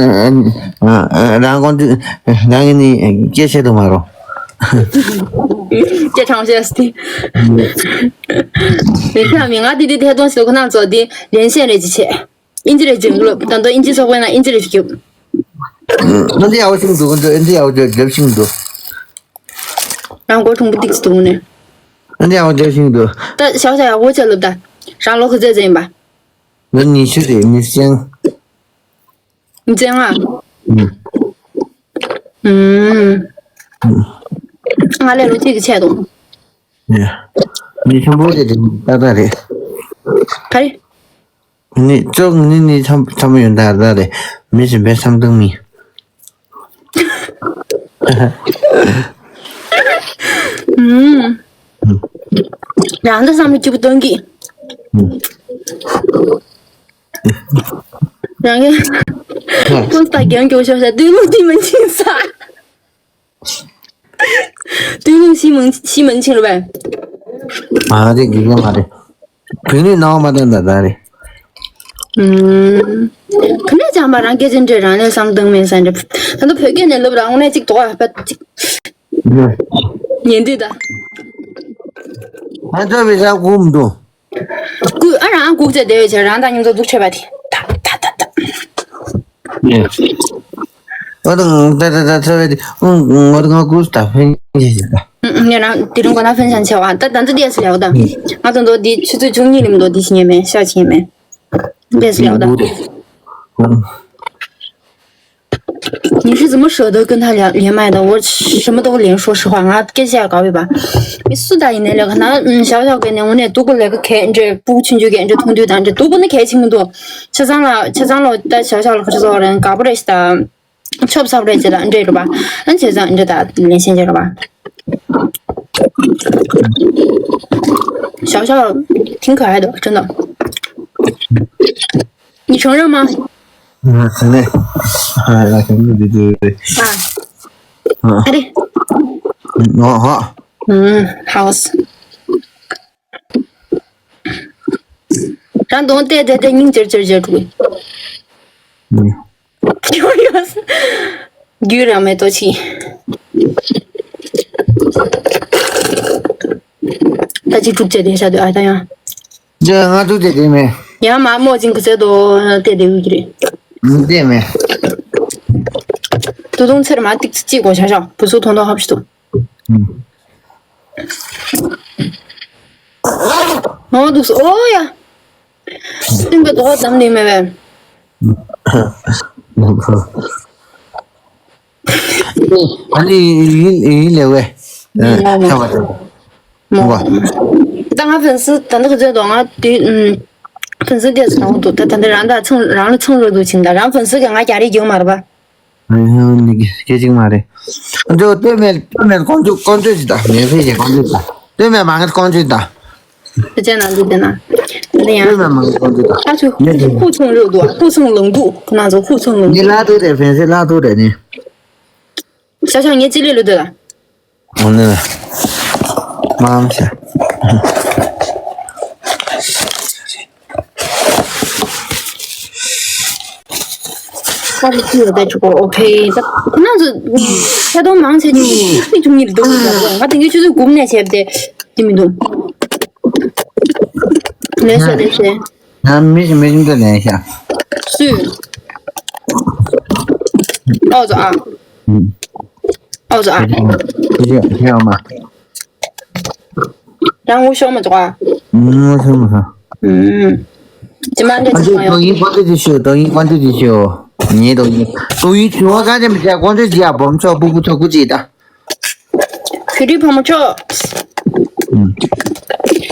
རང་དགོང་དུ་རང་གི་ནི་སྐད་ཆ་དུ་མ་རོ། སྐད་གྲང་བཤད་སྟེ། མི་ཁ་མི་ང་དེ་དེ་ཐད་གཏོང་ཞིག་ཁོ་ན་ཚོ་དེ་ལེན་བཤད་རེ་ཅི་བྱེད། ཨིན་ཇི་རེ་ཅི་ལབ་ད་དུང་ཨིན་ཇི་ཚོགས་པའི་ནང་ཨིན་ཇི་རེ་ཅི་རྒྱབ། ཨིན་ཇི་ཡག་པོ་ཞིག་འདུག་ཨིན་ཇི་ཡག་པོ་རྒྱབ་ཞིག་འདུག་རང་མགོ་ཆུང་པོ་ཏིག་ཙི་འདུག་ནས། ཨིན་ཇི་ཡག་པོ་རྒྱབ་ཞིག་འདུག་ད་ཞག་ཞག་ཡག་པོ་བྱས་ལབ་ད། རང་ལོ་ག་ཚོད་ཙམ་ཡིན་པ། ང་ཉི་ཤུ་རེད་ཉི་ཤུ་ཅན། ཉི་ཤུ་ཅན་ཨ། ཨུམ། ཨུམ། ང་ལས་ལོ་གཅིག་གི་ཆེད་དུ། ཡ། ཉི་ཤུ་པོ་དེ་དེ་ཏག་ཏག་རེད། ག་རེ། ནི་ཅོག་ནི་ནི་ཚམ་ཚམ་ཡོད་ད་ད་རེད། མི་ཞིག་བས་བསམ་བཏང་མི། ཨུམ། རང་ད་བསམ་བློ་སྐྱིད་པོ་གཏོང་གི། ཨུམ། རང་གི་ཧ། ཀུན་ད་རྒྱང་སྐྱོ་ཤོག་ཤ་དུས་ལུགས་དེ་མ་འཆིང་ས། དུས་ལུགས་ཤི་མང་ཤི་མང་ཆིང་རུ་བས། མ་རེད་དགེ་རྒན་མ་རེད། བུད་མེད་སྣང་བ་མ་ལྡན་ད་ད་རེད། ཨུམ། ཁ་ནས་ཅང་པ་རང་སྐད་ཆ་འདྲེ་རང་ནས་བསམ་བཏང་མེད་ས་འདྲེ། ད་ལྟ་བོད་སྐད་ནས་ལབ་རང་ངོ་ནས་ཅིག་དོགས་པ་ཅིག་ཉན་དུས་ད། ང་ཚོ་བི་ས་ཀུམ་འདུག་ཀུ་ཨ་རང་ཨ་ཀུག་ཙེ་བདེ་བའི་ཆེད་རང་དང་མཉམ་དུ་འདུག་ཆོད་པ་དེ། ད་ད་ད་ད། ཨོ་དང་ད་ད་ད་ཚོ་བའི་དེ་ཨུང་ཨུང་ཨོ་དང་ང་ཀུ་ད་ཕན་ཡེ་ཞིག་ད། ཨུང་ཨུང་ངས་རང་དེ་རིང་གོ་ན་ཕན་ཆང་ཆེ་བ་ད་ད་ཚོ་བདེ་སི་ལེའོ་ད། ང་དང་དོ་དེ་ཆུ་ཚོད་བཅུ་གཉིས་ལིམ་དོ་དེ་ཤི་ཉེ་མེ་ཤ་ཆེ་མེ། བདེ་སི་ལེའོ་ད། 你是怎么舍得跟他聊连麦的？我什么都连，说实话，我跟下搞一把。你是在那聊，可能嗯，小小跟你，我那读过那个看，这不清楚看，这通对单，这读过那看清楚。车上了，车上了，在小小了，可是说人搞不认识的，错不错不认识的，这个吧？那车上你这打连线这个吧？小小挺可爱的，真的。你承认吗？ ང་ཚང་ནས་ང་ཚང་ནས་འདི་འདི་འདི། ཨ། ཨ། ཨ་རེ། ཨོ་ཧ། ཨུམ། ཧའོ་སི། རང་གདོང་བལྟས་བལྟས་བལྟས་སྙིང་རྗེ་རྗེ་རྗེ་འགྲོ་གི། ཨུམ། ཁྱོད་ཡོད། ཡུལ་རང་མེད་དོ་ཆི། ད་ཅི་དྲུག་བྱས་ཏེ་བཞག་འདུག་ཨ་ད་ཡང་། འདི་ང་དྲུག་བྱས་ཏེ་མེད། ཡང་མ་མོ་ཅིང་གི་ཚེ་དོ་དེ་དེ་ཡུལ་གྱི་རེད། འདི་མེད། ད་དུང་ཚེར་མ་ཏིག་ཙི་ཅིག་གོ་ཤ་ཤ་བུ་སུ་ཐོང་ཐོང་ཧབ་ཤི་ཏུ། ནོ་འདུག་སོ་ཨོ་ཡ། སེམས་པའི་དོགས་པ་དམ་ནི་མེད་པས། ཨ་ནི་ཡིན་ཡིན་ལེ་ཝེ། ཡིན་ལེ་ཝེ། ཨ་ཁ་བ་དེ། མོ། མོ། ད་ང་ཕན་སི་ད་འདི་ག་ཚོད་དོ་ང་དུས་ཨུམ། ཕན་སི་དེ་སོང་འདུག་ད་ད་འདི་རང་ད་ཚོང་རང་ལ་ཚོང་རོགས་འདུག་ཕྱིན་ད་རང་ཕན་སི་ག་ང་རྒྱ་རིགས་རྒྱུག་མ་རེད་པ། ཨ་ནི་སྐད་ཅིག་མ་རེད། འདི་སྟོད་སྨད་སྟོད་སྨད་ཀོང་ཇོ་ཀོང་ཇོ་ཅི་ད་མེད་ཕེ་ཞེ་ཀོང་ཇོ་ཅི་ད་སྟོད་སྨད་མ་ངས་ཀོང་ཇོ་ཅི་ད། དེ་ཅན་ན་འདི་དེ་ན། དེ་ཡང་། སྟོད་སྨད་མ་ངས་ཀོང་ཇོ་ཅི་ད། ཨ་ཚོ་ཧུ་ཚོང་རོགས་འདུག་ཧུ་ཚོང་ལུང་འདུག་ཁོ་ན་ཚོ་ཧུ་ཚོང་ལུང་འདུག་ལ་དུ་རེད་ཕན་སི་ལ་དུ་རེད་ནི། ཤ་ཤ་ངས་ཅི་ལས་ལུ་དེ་ལ། ཨོ་ནི། མ་མ་ཤ། ཁ་ལུ་ཅི་ཡོད་ད་ཆུ་གོ་ཨོ་ཕེ་ད། ཁོ་ན་ཚོ་ཁ་དོང་མང་ཆེ་ནི་ཅི་བྱུང་ཉིད་འདུག་ང་དེ་གི་ཆུ་ཚོད་དགུ་ནས་བྱས་ཏེ་དེ་མི་འདུག་ལས་ཤོད་ལས་ཤོད། ང་མི་ཞིག་མི་ཞིག་ཏུ་ལེན་ཤག་སུས། ཨོ་ཙོ་ཨ། ཨོ་ཙོ་ཨ། ཞེས་ཞེས་མ། རང་ངུ་ཤོར་མ་ཙོ་ཨ། ངུ་ཤོར་མ་ཙོ། ཅི་མ་འདྲ་ཅི་མ་ཡོང་། དོ་ཡིན་ཀོང་ཇོ་ཅི་ཤོད། དོ་ཡིན་ཀོང་ཇོ་ཅི་ཤོད། ངའི་དོ་ཡིན་དོ་ཡིན་ཞུ་བ་གང་ཅི་མི་བྱ། ཀོང་ཇོ་ཅི་ཡ་སྦོམ་ཆོག་སྤུ་གུ་ཆོག་གུ་ཅི་ད། བོད་རིགས་ཕོ་མོ་ཚོ། ཨུམ།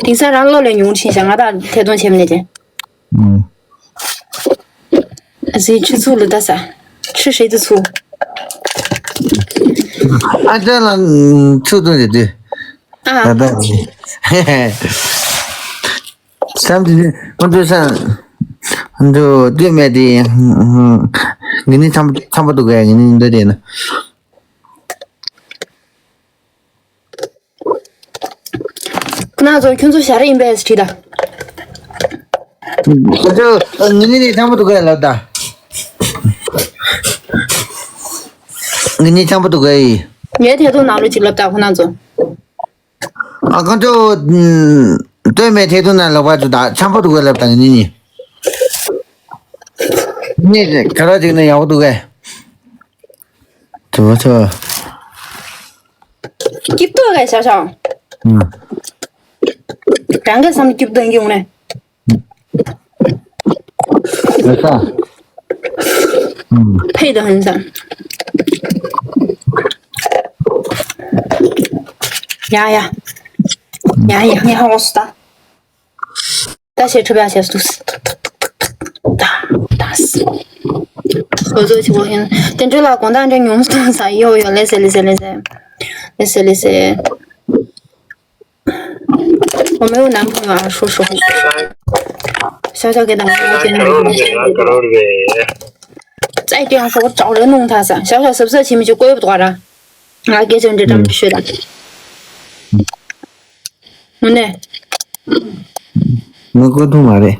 དེང་སང་རང་བློ་ལས་ཉུང་ཕྱིན་ཤག་ང་དང་ཐད་གཏོང་བྱེད་མི་ནས་ཅན། ཨུམ། ཨ་ཟི་ཆུ་ཚུགས་ལ་ལྟ་ས། ཆུ་ཧྲེ་ཏུ་ཚུགས། ཨ་ཅག་ལ་ཚུགས་དོན་རེད་དུས། ཨ། ད་ལྟ་ཧེ་ཧེ། བསམ་དུས་ཁོང་ཚོའི་སང་། ཁོང་ཚོ་སྟོད་སྨད་དེ། ངེད་གཉིས་འཆམ་འཆམ་པོ་འདུག་གས། ངེད་གཉིས་འདི་དེ་ན། ཁོ་ན་ཚོ་ཁྱོད་ཚོ་ཞར་ཡིན་པས་དྲིས་ད། ཁོ་ཚོ་ངེད་གཉིས་ནས་འཆམ་པོ་འདུག་གས་ལབ་ད། ངེད་གཉིས་འཆམ་པོ་འདུག་གས། ངའི་ཐད་གཏོང་ནང་ལོ་ཅིག་ལབ་ད་ཁོ་ན་ཚོ། ཨ་ཁོང་ཚོ་སྟོད་སྨད་ཐད་གཏོང་ནང་ལོག་པ་ཚོ་ད་འཆམ་པོ་འདུག་གས་ལབ་ད་ངེད་གཉིས་ནས། ངས་ག་ར་ཅིག་ནས་ཡག་པོ་འདུག་གས། དུ་བ་ཚོ། སྐྱིད་ཏོ་གས་ཤག་ཤག་ཨུམ། རང་གི་བསམ་སྐྱིད་ཏོ་ཡོང་ནས། ལ་ས། ཨུམ། ཕེ་ད་ཧན་ས། ཡ་ཡ། ཡ་ཡ་ངས་ཧ་གོ་སོང་ད། ད་ཞེ་ཁྲི་བ་ཞེ་སུ། ད་ད་སི། ཁོ་ཚོ་ཆི་གོ་ཡིན། དེ་འདྲ་ལ་དགོང་དག་འདྲ་ཉུང་སོང་ས་ཡོ་ཡོ་ལེ་སེ་ལེ་སེ་ལེ་སེ། ལེ་སེ་ལེ་སེ། ཁོ་མོའི་ནང་ཁོ་ང་ཧྲོ་ཧྲོ། ཤ་ཤ་གི་དང་ཁོ་གི་ནང་ཁོ། ཙའི་ཏེ་ཧྲོ་ཅའོ་རེ་ནོང་ཐ་ས། ཤ་ཤ་སབ་སབ་ཆི་མི་ཆི་བཀོད་པ་དོ་ར། ང་སྐད་ཆ་འདྲ་འདྲ་ཤོད་ད། ངོ་ནས། ངོ་ཀོ་ཐུང་མ་རེད།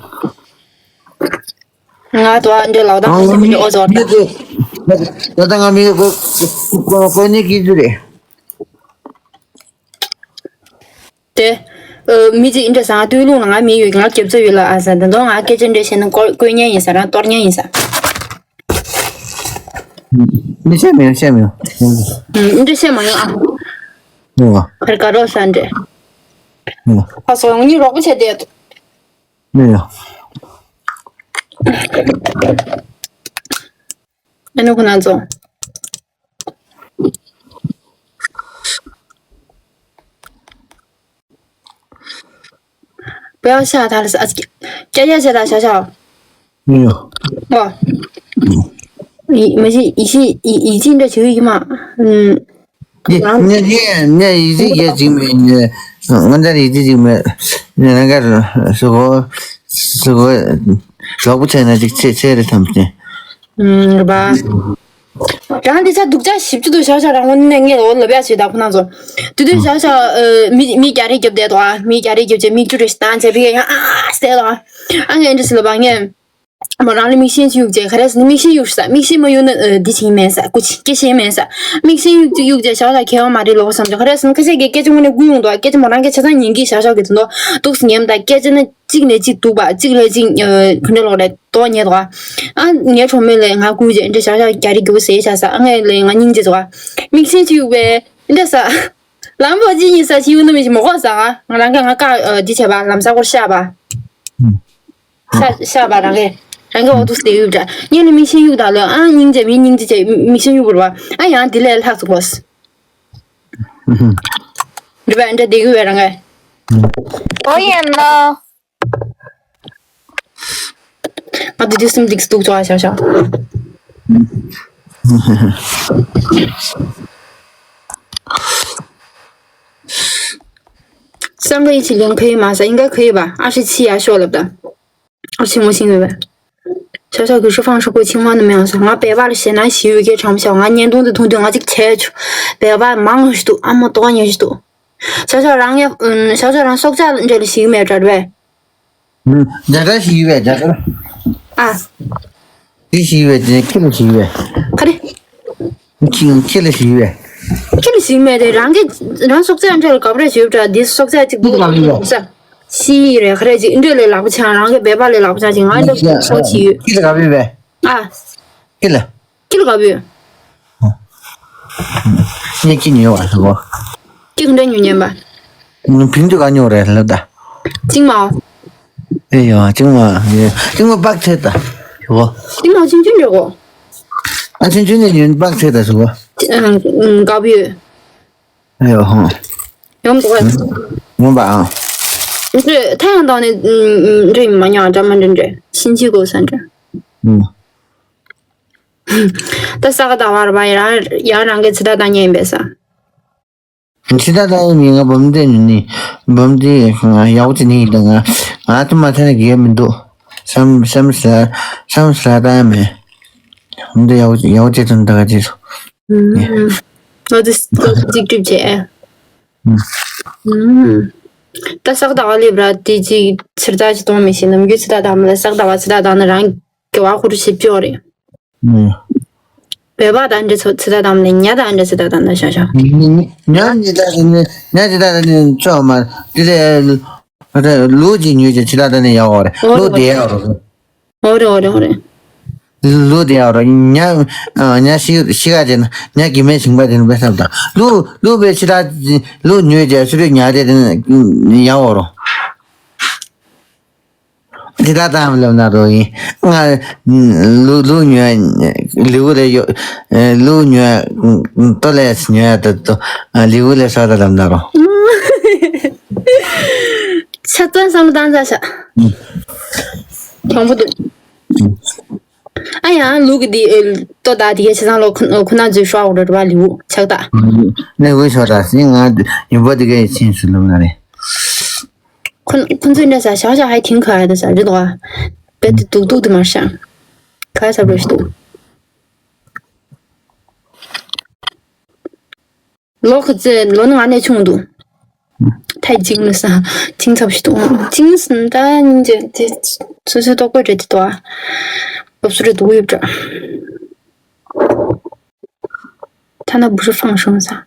ང་དོ་འདྲ་ལོག་ད་ཨ་ང་མི་ཨོ་ཟོར་ད། ད་ད་ང་མི་ཀོ་ཀོ་ཀོ་ནི་ཀི་ཟུ་རེད། དེ། མི་གཅིག་འདྲ་ས་ང་སྟོད་ལུང་ལ་ང་མི་ཡོད་ང་རྒྱབ་རྩ་ཡོད་ལ་ཨ་ས་ད་དོ་ང་སྐད་ཆ་འདྲ་བཤད་ན་ཀོ་ཀོ་ཉན་ཡིན་ས་རང་གཏོར་ཉན་ཡིན་ས། མི་བཤད་མི་ཡོང་བཤད་མི་ཡོང་། ཨུམ་འདྲ་བཤད་མ་ཡོང་ཨ། ཨོ། ཁར་ཀ་རོ་ས་འདྲ། ཨོ། ཁ་སོ་ཡོང་ཉི་རོགས་པ་བྱས་ཏེ། ཨོ། ཨ་ནུ་ཁོ་ན་ཚོ། བེའོ་ཤ་ད་ལ་ས་ཨ་ཙི། ཀྱ་ཀྱ་ཤ་ད་ཤ་ཤ། ཨོ། ཡི་མ་ཤི་ཡི་ཤི་ཡི་ཡི་ཅི་འདྲ་ཆེ་ཡི་མ། ཨུམ། ངས་ངས་ངས་ཡི་ཅི་ཡི་ཅི་མེད་ངས་ང་ཚར་ཡི་ཅི་ཅི་མེད། ངས་ང་གར་སུ་གོ་སུ་གོ་ལོག་པ་བྱས་ན་ཅིག་ཆེ་ཆེ་རེད་དམ་ཅན། ཨུམ་ར་བ། རང་འདི་ཚ་སྡུག་ཅག་ཞིབ་ཅིག་ཏུ་ཤག་ཤག་རང་ངོ་ནས་ངས་འོ་ལབ་ཡ་ཞིག་ད་ཁོ་ན་ཚོ། དུ་དུ་ཤག་ཤག་མི་མི་རྒྱ་རེ་རྒྱབ་བསྡད་དོ་ཨ། མི་རྒྱ་རེ་རྒྱབ་བྱས་མི་བཅུ་རེ་ཞིག་བཏང་བྱས་ཕི་ཡ་ཡང་ཨ་ཟེར་དོ་ཨ། ཨ་ངས་འདི་སུ་ལབ་པ་ངས། མོ་རང་ལ་མིག་ཤེལ་ཅིག་གཡུག་བྱས། ག་རེ་ཟེར་ན་མིག་ཤེལ་གཡུག་ས། མིག་ཤེལ་མ་གཡུག་ན་ཨ་འདི་བྱེད་མེད་ས། སྐུ་མཁྱེན། སྐད་ཆ་མེད་ས། མིག་ཤེལ་གཡུག་ཅིག་གཡུག་བྱས། ཞའོ་ཞའོ་ག་བ་མ་རེད་ལོག་བསམ་བྱས། ག་རེ་ཟེར་ན་ཁ་ཤས་ཀྱིས་སྐད་ཆ་དངོས་གནས་བསྐུར་ཡོང་འདུག་སྐད་ཆ་མོ་རང་གིས་ཆ་ཚང་ཉན་གི། ཞའོ་ཞའོ་གིས་དོན་དག་འདུག་སེ་ཉན་པ་དང་། སྐད་ཆ་ནི་གཅིག་ནས་གཅིག་སྡུག་པ། གཅིག་ནས་གཅིག་ཨ་ག་འདྲ་ལོག་རེད། མདོག་ཉེས་འདུག་ཨ་ངའི་གྲོགས་མོ་ལ་ང་བསྐུར་བྱས། འདྲ་ཞའོ་ཞའོ་རྒྱ་རིགས་རྒྱུགས་ཟེར་བྱས་ས། ཨ་ངས་ལ་ང་སྙིང་རྗེ་འདུག་ཨ། མིག་ཤེལ་ཅིག་གཡུག་པས་འདྲ་ས། ལམ་བོ་ཅི་ཡིན་ས་ཅི་ཡོད་ནོ་མི་ཞིག་མ་གོ་ས། ང་རང་གིས་ང་ཀ་ཨ་འདི་བྱས་པ། ལམ་ས་སྐོར་བཤད་པ། ཤ་ཤ་བ་རང་གིས་རང་གིས་འོ་འདུག་སེ་ཡོད་འདྲ། ངས་ནི་མིག་ཤེལ་གཡུག་དང་ལ། ཨ་སྙིང་རྗེ་མི་སྙིང་རྗེ་བྱས། མིག་ཤེལ་གཡུག་བར་བ། ཨ་ཡང་འདི་ལས་ལྷག་ཙམ་གོ། འདྲི་བ་འདྲ་བསྡད་ཡོད་པས་རང་གིས། ཨོ་ཡ་ན། ང་འདི་དུས་སེམས་སྡུག་སྡུག་ཙོག་ཨ་ཤག་ཤག་སང་ག་ཡི་ཆི་ལོང་ཁ་ཡི་མ་ས་ཨིན་ག་ཁ་ཡི་བ། ཨ་ཧྲི་ཆི་ཡ་ཤོ་ལབ་ད། ཨ་ཆི་མོ་ཤིང་བས། ཞའོ་ཞའོ་གི་ཧྲི་ཧྥང་ཧྲི་ཁོ་ཆིང་ཧྥང་ནི་མེ་ཡང་སོ། ང་བལ་པ་ལ་ཞེད་སྣང་ཞི་ཡོད་ཀྱི་གྲམ་ཤག་ང་བརྙན་ཐུང་དེ་མཐོང་དུས་ང་ཅིག་ཆད་བྱུང་། བལ་པ་མང་ཞིག་འདུག་ཨ་མ་ཏོག་ཉེ་ཞིག་འདུག་ཞའོ་ཞའོ་རང་ཡ། ཞའོ་ཞའོ་རང་སྲོག་ཆགས་འདྲ་ལ་ཞིག་མེད་འདྲ་བས། ཨ། དེ་ཞིག་བས་དེ་ཁྱི་ལ་ཞིག་བས། ག་རེ། ཁྱི་ཁྱི་ལ་ཞིག་བས། ཁྱི་ལ་ཞིག་མེད་དེ། རང་གི་རང་སྲོག་ཆགས་འདྲ་ལ་དགའ་པོ་རེ་ཞིག་འདྲ། འདི་སྲོག་ཆགས་གཅིག་པུ་ལ་ཞིག་རེད། ག་རེ་ཅིག་འདྲ་ལས་ལག་པ་འཆང་། རང་གི་བལ་པ་ལས་ལག་པ་འཆང་ཅིག་ང་འདྲ་སྲོག་ཆགས་ཡོད། ཁྱི་ལ་དགའ་པོ་བས། ཨ། ཁྱི་ལ། ཁྱི་ལ་དགའ་པོ་ཡོད། ངས་ཁྱི་ཉོས་བ་ཟེར་གོ། ཁྱི་ག་འདྲ་ཉོས་ཉན་པ། ཕིན་དུ་ག་ཉོ་རེད་ལབ་ད། ཅིང་མའོ། ཨེ་ཡོ་ཅིང་མ་ཡེ་ཅིང་མ་པག་ཚེ་ད། ཡོ། ཅིང་མའོ་ཆུང་ཆུང་འདྲ་གོ། ཨ་ཆུང་ཆུང་ནས་ཉོས་པག་ཚེ་ད་ཟེར་གོ། ཨང་ཨང་དགའ་པོ་ཡོད། ཨེ་ཡོ་ཧོ། ཡོང་འདུག་ག་ངོམ་པ་ཨང་། འདྲ་ཐ་ཡང་དང་ནི་འདྲ་མ་ཉོ་འདྲ་མ་འདྲ་འདྲ་ཤིན་ཅི་གོ་ས་འདྲ། ཨུམ། ད་ས་ག་ད་བར་བ་ཡང་ཡང་རང་གི་ཚེ་ད་ད་ཉན་པས་ས། ཕྱི་ཟླ་ལྟ་བུ་ཉིན་ང་བུམ་སྡེ་ཉུལ་ནི། བུམ་སྡེ་ཡག་པོ་ཅིག་ནི་ཡིན་ད། ང་ང་ཐུ་མ་ཐ་ན་གེ་མི་འདུག་བསམ་བསམ་ས་བསམ་ས་ལྟ་ཡ་མེད། བུམ་སྡེ་ཡག་པོ་ཡག་པོ་ཅིག་ཐོན་ད་ག་ཅིག་སོ། ཨུམ། ལོ་དེ་ལོ་རྩིས་གྲུབ་བྱས། ཨུམ། ད་ས་ག་ཟླ་བ་སླེབས་ར་དེ་ཅིག་ཚེ་ད་ཅིག་གཏོང་མི་ཤེས། ནམ་རྒྱུན་ཚེ་ད་ད་མ་ལ་ས་ག་ཟླ་བ་ཚེ་ད་ད་ནི་རང་དགེ་བ་ཁུར་ཞིབ་ཅོག་རེད། ཨུམ། བོད་པ་དང་འདྲ་ཚོ་ཚེ་ད་དམ་ལས་ཉ་དང་འདྲ་ཚེ་ད་དམ་ལ་ཤ་ཤ། ཉ་ཉི་ད་ནི་ཉ་ཇི་ད་ནི་ཚོ་མ་དེ་ལས་ལུག་ཅིག་ཉོས་ཀྱི་ཚེ་ད་ནི་ཡག་པོ་རེད། ལུག་དེ་ཡག་རོ། འོ་རེད་འོ་རེད་འོ་རེད། ལུག་དེ་ཡག་རོ། ཉ་ཉ་ཤི་ཤི་ག་ཅེ་ན་ཉ་གི་མེ་ཞིང་པ་དེ་ནི་བེ་སབ་དང་ལུག་ལུག་བེ་ཚེ་ད་ལུག་ཉོས་ཀྱི་ཚུ་རེ་ཉ་དེ་ཡག་པོ་རོ། འདི་ལྟར་དང་ལབ་ན་རོ་ཡིན། ང་ལུ་ལུ་ཉོས་ལིའུ་ལས་ཡོ་ལུ་ཉོས་ཏོ་ལས་ཉོས་ཏོ་ཏོ་ལིའུ་ལས་ས་ད་ལབ་ན་རོ། ཆ་ཚང་བསམ་བློ་བཏང་ཚར་ཤག་གྱོང་པོ་འདུག་ཨ་ཡང་ལུག་གི་འདི་ཏོ་ད་དེ་གའི་ཆ་ཚང་ལོ་ཁོ་ཁོ་ན་ཚོས་ཤོག་འགྲོ་ར་ལིའུ་ཆག་ད། ནས་འུ་ཤོག་ད་སི་ང་ཡུམ་པ་དེ་གའི་ཆིན་སུ་ལབ་ན་རེད། ཁོ་ཁོ་ཚོས་འདྲ་ས་ཞག་ཞག་ཧའི་ཐིང་ཁ་ཡ་ད་ས་རེད་དོ། རྦད་དེ་སྡུག་སྡུག་དེ་མར་ཤང་། ཁ་ས་རོ་ཞིག་འདུག་ལོ་ཁ་ཚེ་ལོ་ནི་ང་ནས་ཆུང་འདུག་ཐའི་ཅིང་ལ་ས་ཅིང་ཚབ་ཞིག་འདུག་ཅིང་སུ་འདྲ་ཉིན་ཅེ་ཅེ་སོ་སོའི་ལྟོ་གོས་རེད་དེ་དོ། སློབ་གསོ་རེད་འདུག་ཡོད་འདྲ། ཐ་ན་བུ་ཧྲི་ཧྥང་ཧྲུང་ས།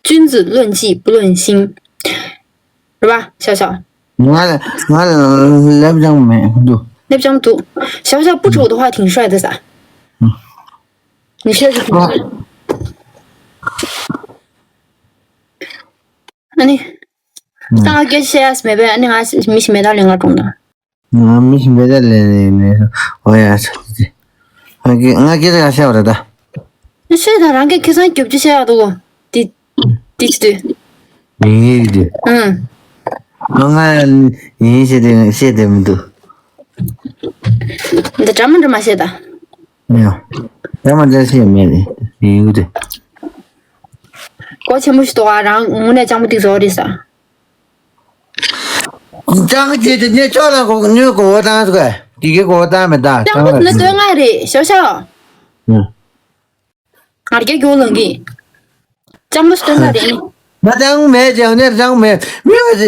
君子论迹不论心། རེད་པ། ཤ་ཤ། ང་ལ་ང་ལ་ལབ་ཅང་མེད་འདུག་ལབ་ཅང་འདུག་ཤ་ཤ་不丑的话挺帅的ས།你确实挺帅。ཨ་ནི། ད་ང་སྐད་ཆ་བཤད་ཡ་མེད་པས། ཨ་ནི་ང་མི་ཞིག་མེད་ད་ལས་ང་གྲོངས་ད། ང་མི་ཞིག་མེད་ད་ལས་ནས་ནས་འོ་ཡ་ཚ་ཚ་ཚ། ང་སྐད་ང་སྐད་ཆ་ག་བཤད་པ་རེད་ད། ཤེས་ད་རང་གི་ཁེ་བཟང་རྒྱབ་ཀྱི་བཤད་ཡ་འདུག་དེ་དེ་ཅི་དུས། ཡིན་ཡིན་དུས། ཨང་། ང་ང་ཡིན་ཤེས་དེ་ཤེས་དེ་མི་འདུག་འདི་འདྲ་མ་འདྲ་མ་བཤད་ད། ཡ། ཡ་མ་འདྲ་ཤེས་མེད་རེད་ཡིན་ཡིན་དུས། གོ་ཆེན་པོ་ཞིག་འདུག་ཨ་རང་ངུ་ནས་ཅང་པོ་ཏིག་བཟོ་རེད་ས། ཅང་ཅེ་དེ་ནས་ཅོག་ལ་གོ་ཉོས་གོ་བོ་བཏང་ཟིག་དེ་གའི་གོ་བོ་བཏང་མེད་ད། ཅང་པོ་ནི་སྟོན་ང་རེད་ཤོག་ཤོག་ང་རྒྱ་རྒྱུག་ལང་གི་ཅང་པོ་སྟོན་ང་རེད་ནི། ང་ཅང་མེད་ཅང་ནས་ཅང་མེད་མི་བ་ཅི་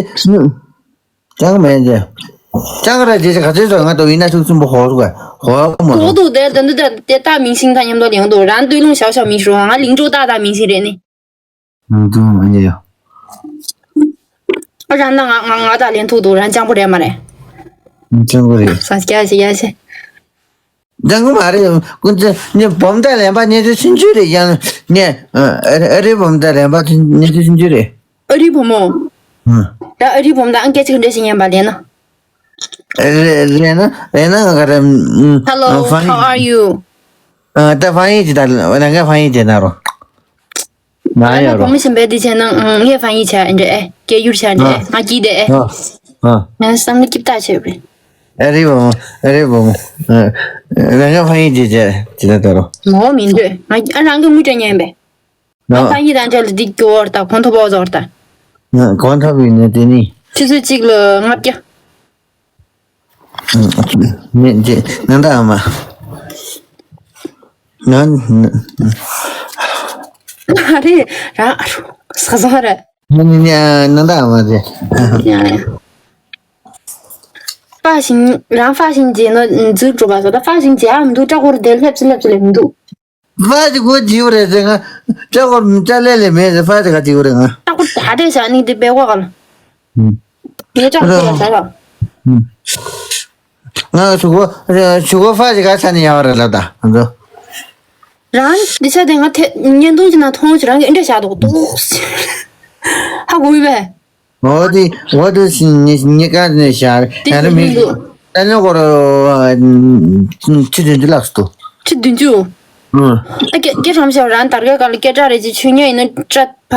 ཅང་མེད་ཅང་། ཅང་ག་ར་རྗེས་ག་ཚོད་ཙམ་ང་དོ་ཡིན་ན་ཤུགས་ཆེན་པོ་ཧོ་རུ་ག་ཧོ་མོ་ཧོ་དུ་དེ་དོན་དུ་དེ་ད་མིང་སྲིང་ད་མཉམ་དུ་ལེང་དུ་རང་སྟོད་ལུང་ཞའོ་ཞའོ་མིང་ཧྲུ་ང་ལིང་ཀྲུའུ་ཏ་ཏ་མིང་སྲིང་རེད་ནི། ང་དུ་མ་ཉེ་ཡོ། ཨ་རང་ན་ང་ང་ང་ད་ལེན་ཐུག་དུ་རང་ཅང་པོ་རེད་མ་རེད། ཅང་པོ་རེད། ས་སྐྱ་ཞིག་ཡ་ཞེ། ཅང་པོ་མ་རེད། ཀུན་ཚེ་ནི་བུམ་ཐང་ལེན་པ་ཉེ་དུ་ཆུང་ཆུང་རེད་ཡང་ནི་ཨ་རི་བུམ་ཐང་ལེན་པ་ཉེ་དུ་ཆུང་ཆུང་རེད། ཨ་རི་བུ་མོ། ད་ཨ་རི་བུ་མོ་ད་ཨང་སྐད་ཅིག་འདྲ་ཞིག་ཉན་པ་ལེན་ན། རེད་རེད་ན་རེད་ན་ང་ག་རེ། Hello, how are you? ད་ཧྥང་ཡིག་ཅིག་ད་ལ་ང་ཧྥང་ཡིག་ཅིག་ན་རོ། ན་ཡ་རོ། བུ་མོ་ཞིག་འབད་དེ་བྱས་ན་ངས་ཧྥང་ཡིག་བྱས་འདྲ་ཨེ་སྐད་སྒྱུར་བྱས་འདྲ་ཨེ་ང་སྐྱིད་དེ་ཨེ། ང་བསམ་བློ་སྐྱིད་ཐག་ཆོད་རེད། ཨ་རི་བུ་མོ་ཨ་རི་བུ་མོ། ང་ཧྥང་ཡིག་ཅིག་བྱས་ཅིག་ད་ད་རོ། མོ་མིན་འདོད་ང་ཨ་རང་གི་དངུལ་སྤྲད་ཉན་པས། ང་ཕ་ཡི་དང་འབྲེལ་ལ་འདི་སྐྱོ་བར་དང་གོང་ཐོབ་བོ་ཟོར་དང་། ང་གོང་ཐོབ་ཡིན་ནི་དེ་ནི། ཆུ་ཚོད་གཅིག་ལ་ལྔ་བརྒྱ། ནི་དེ་ནང་ད་ཨ་མ། ང་། ཨ་རེ་རང་ཨ་རུ་ས་ཟོ་ར། ནི་ནི་ནང་ད་ཨ་མ་དེ། ཡ་ཡ། ཧྥ་ཞིང་རང་ཧྥ་ཞིང་རྗེས་ནོ་འཛུལ་འགྲོ་བ་སོ་ད་ཧྥ་ཞིང་རྗེས་ཨ་མི་འདུག་ཀྲ་ཧོར་དེ་སླེབས་སུ་སླེབས་སུ་སླེབས་མི་འདུག་ཕ་ཅིག་གོ་བྱིའུ་རེད་ཟེར་ང་། ལྕགས་སྒོར་ལྕགས་ལས་ལས་མེད་ཟེར་ཕ་ཅིག་ག་བྱིའུ་རེད་ང་། ལྕགས་སྒོར་ད་རེད་བཞག་ནི་དེ་པེ་གོ་ག་ལ། ངས་ལྕགས་སྒོར་བཞག་ལ། ང་ཞུ་གོ་ཞུ་གོ་ཕ་ཅིག་ག་ཆ་ནས་ཡག་རེད་ལབ་ད་ང་ཚོ། རང་འདི་ཆ་དེ་ང་ཐེ་བརྙན་ཐུང་ཅིག་ན་མཐོང་ཅིག་རང་གི་ཨེ་འདྲ་བཞག་འདུག་འདུག་ཧ་གོ་བས། འོ་དེ་འོ་དེ་ཉེ་ཉེ་ཀ་ནས་ཤར་དེ་ཡང་རེ་མི་ཡིན་འདུག་ད་ནི་གོ་ར་ཆུ་དུན་དུ་ལགས་སུ། ཆུ་དུན་ཆུ། ཨ་སྐད་སྐད་ཧྲོམ་ཤོར་རང་དར་ག་ག་ལ་སྐད་གྲགས་རེ་ཅི་ཆུ་ཉོས་ཡིན་ན་སྐྲ་ཕ་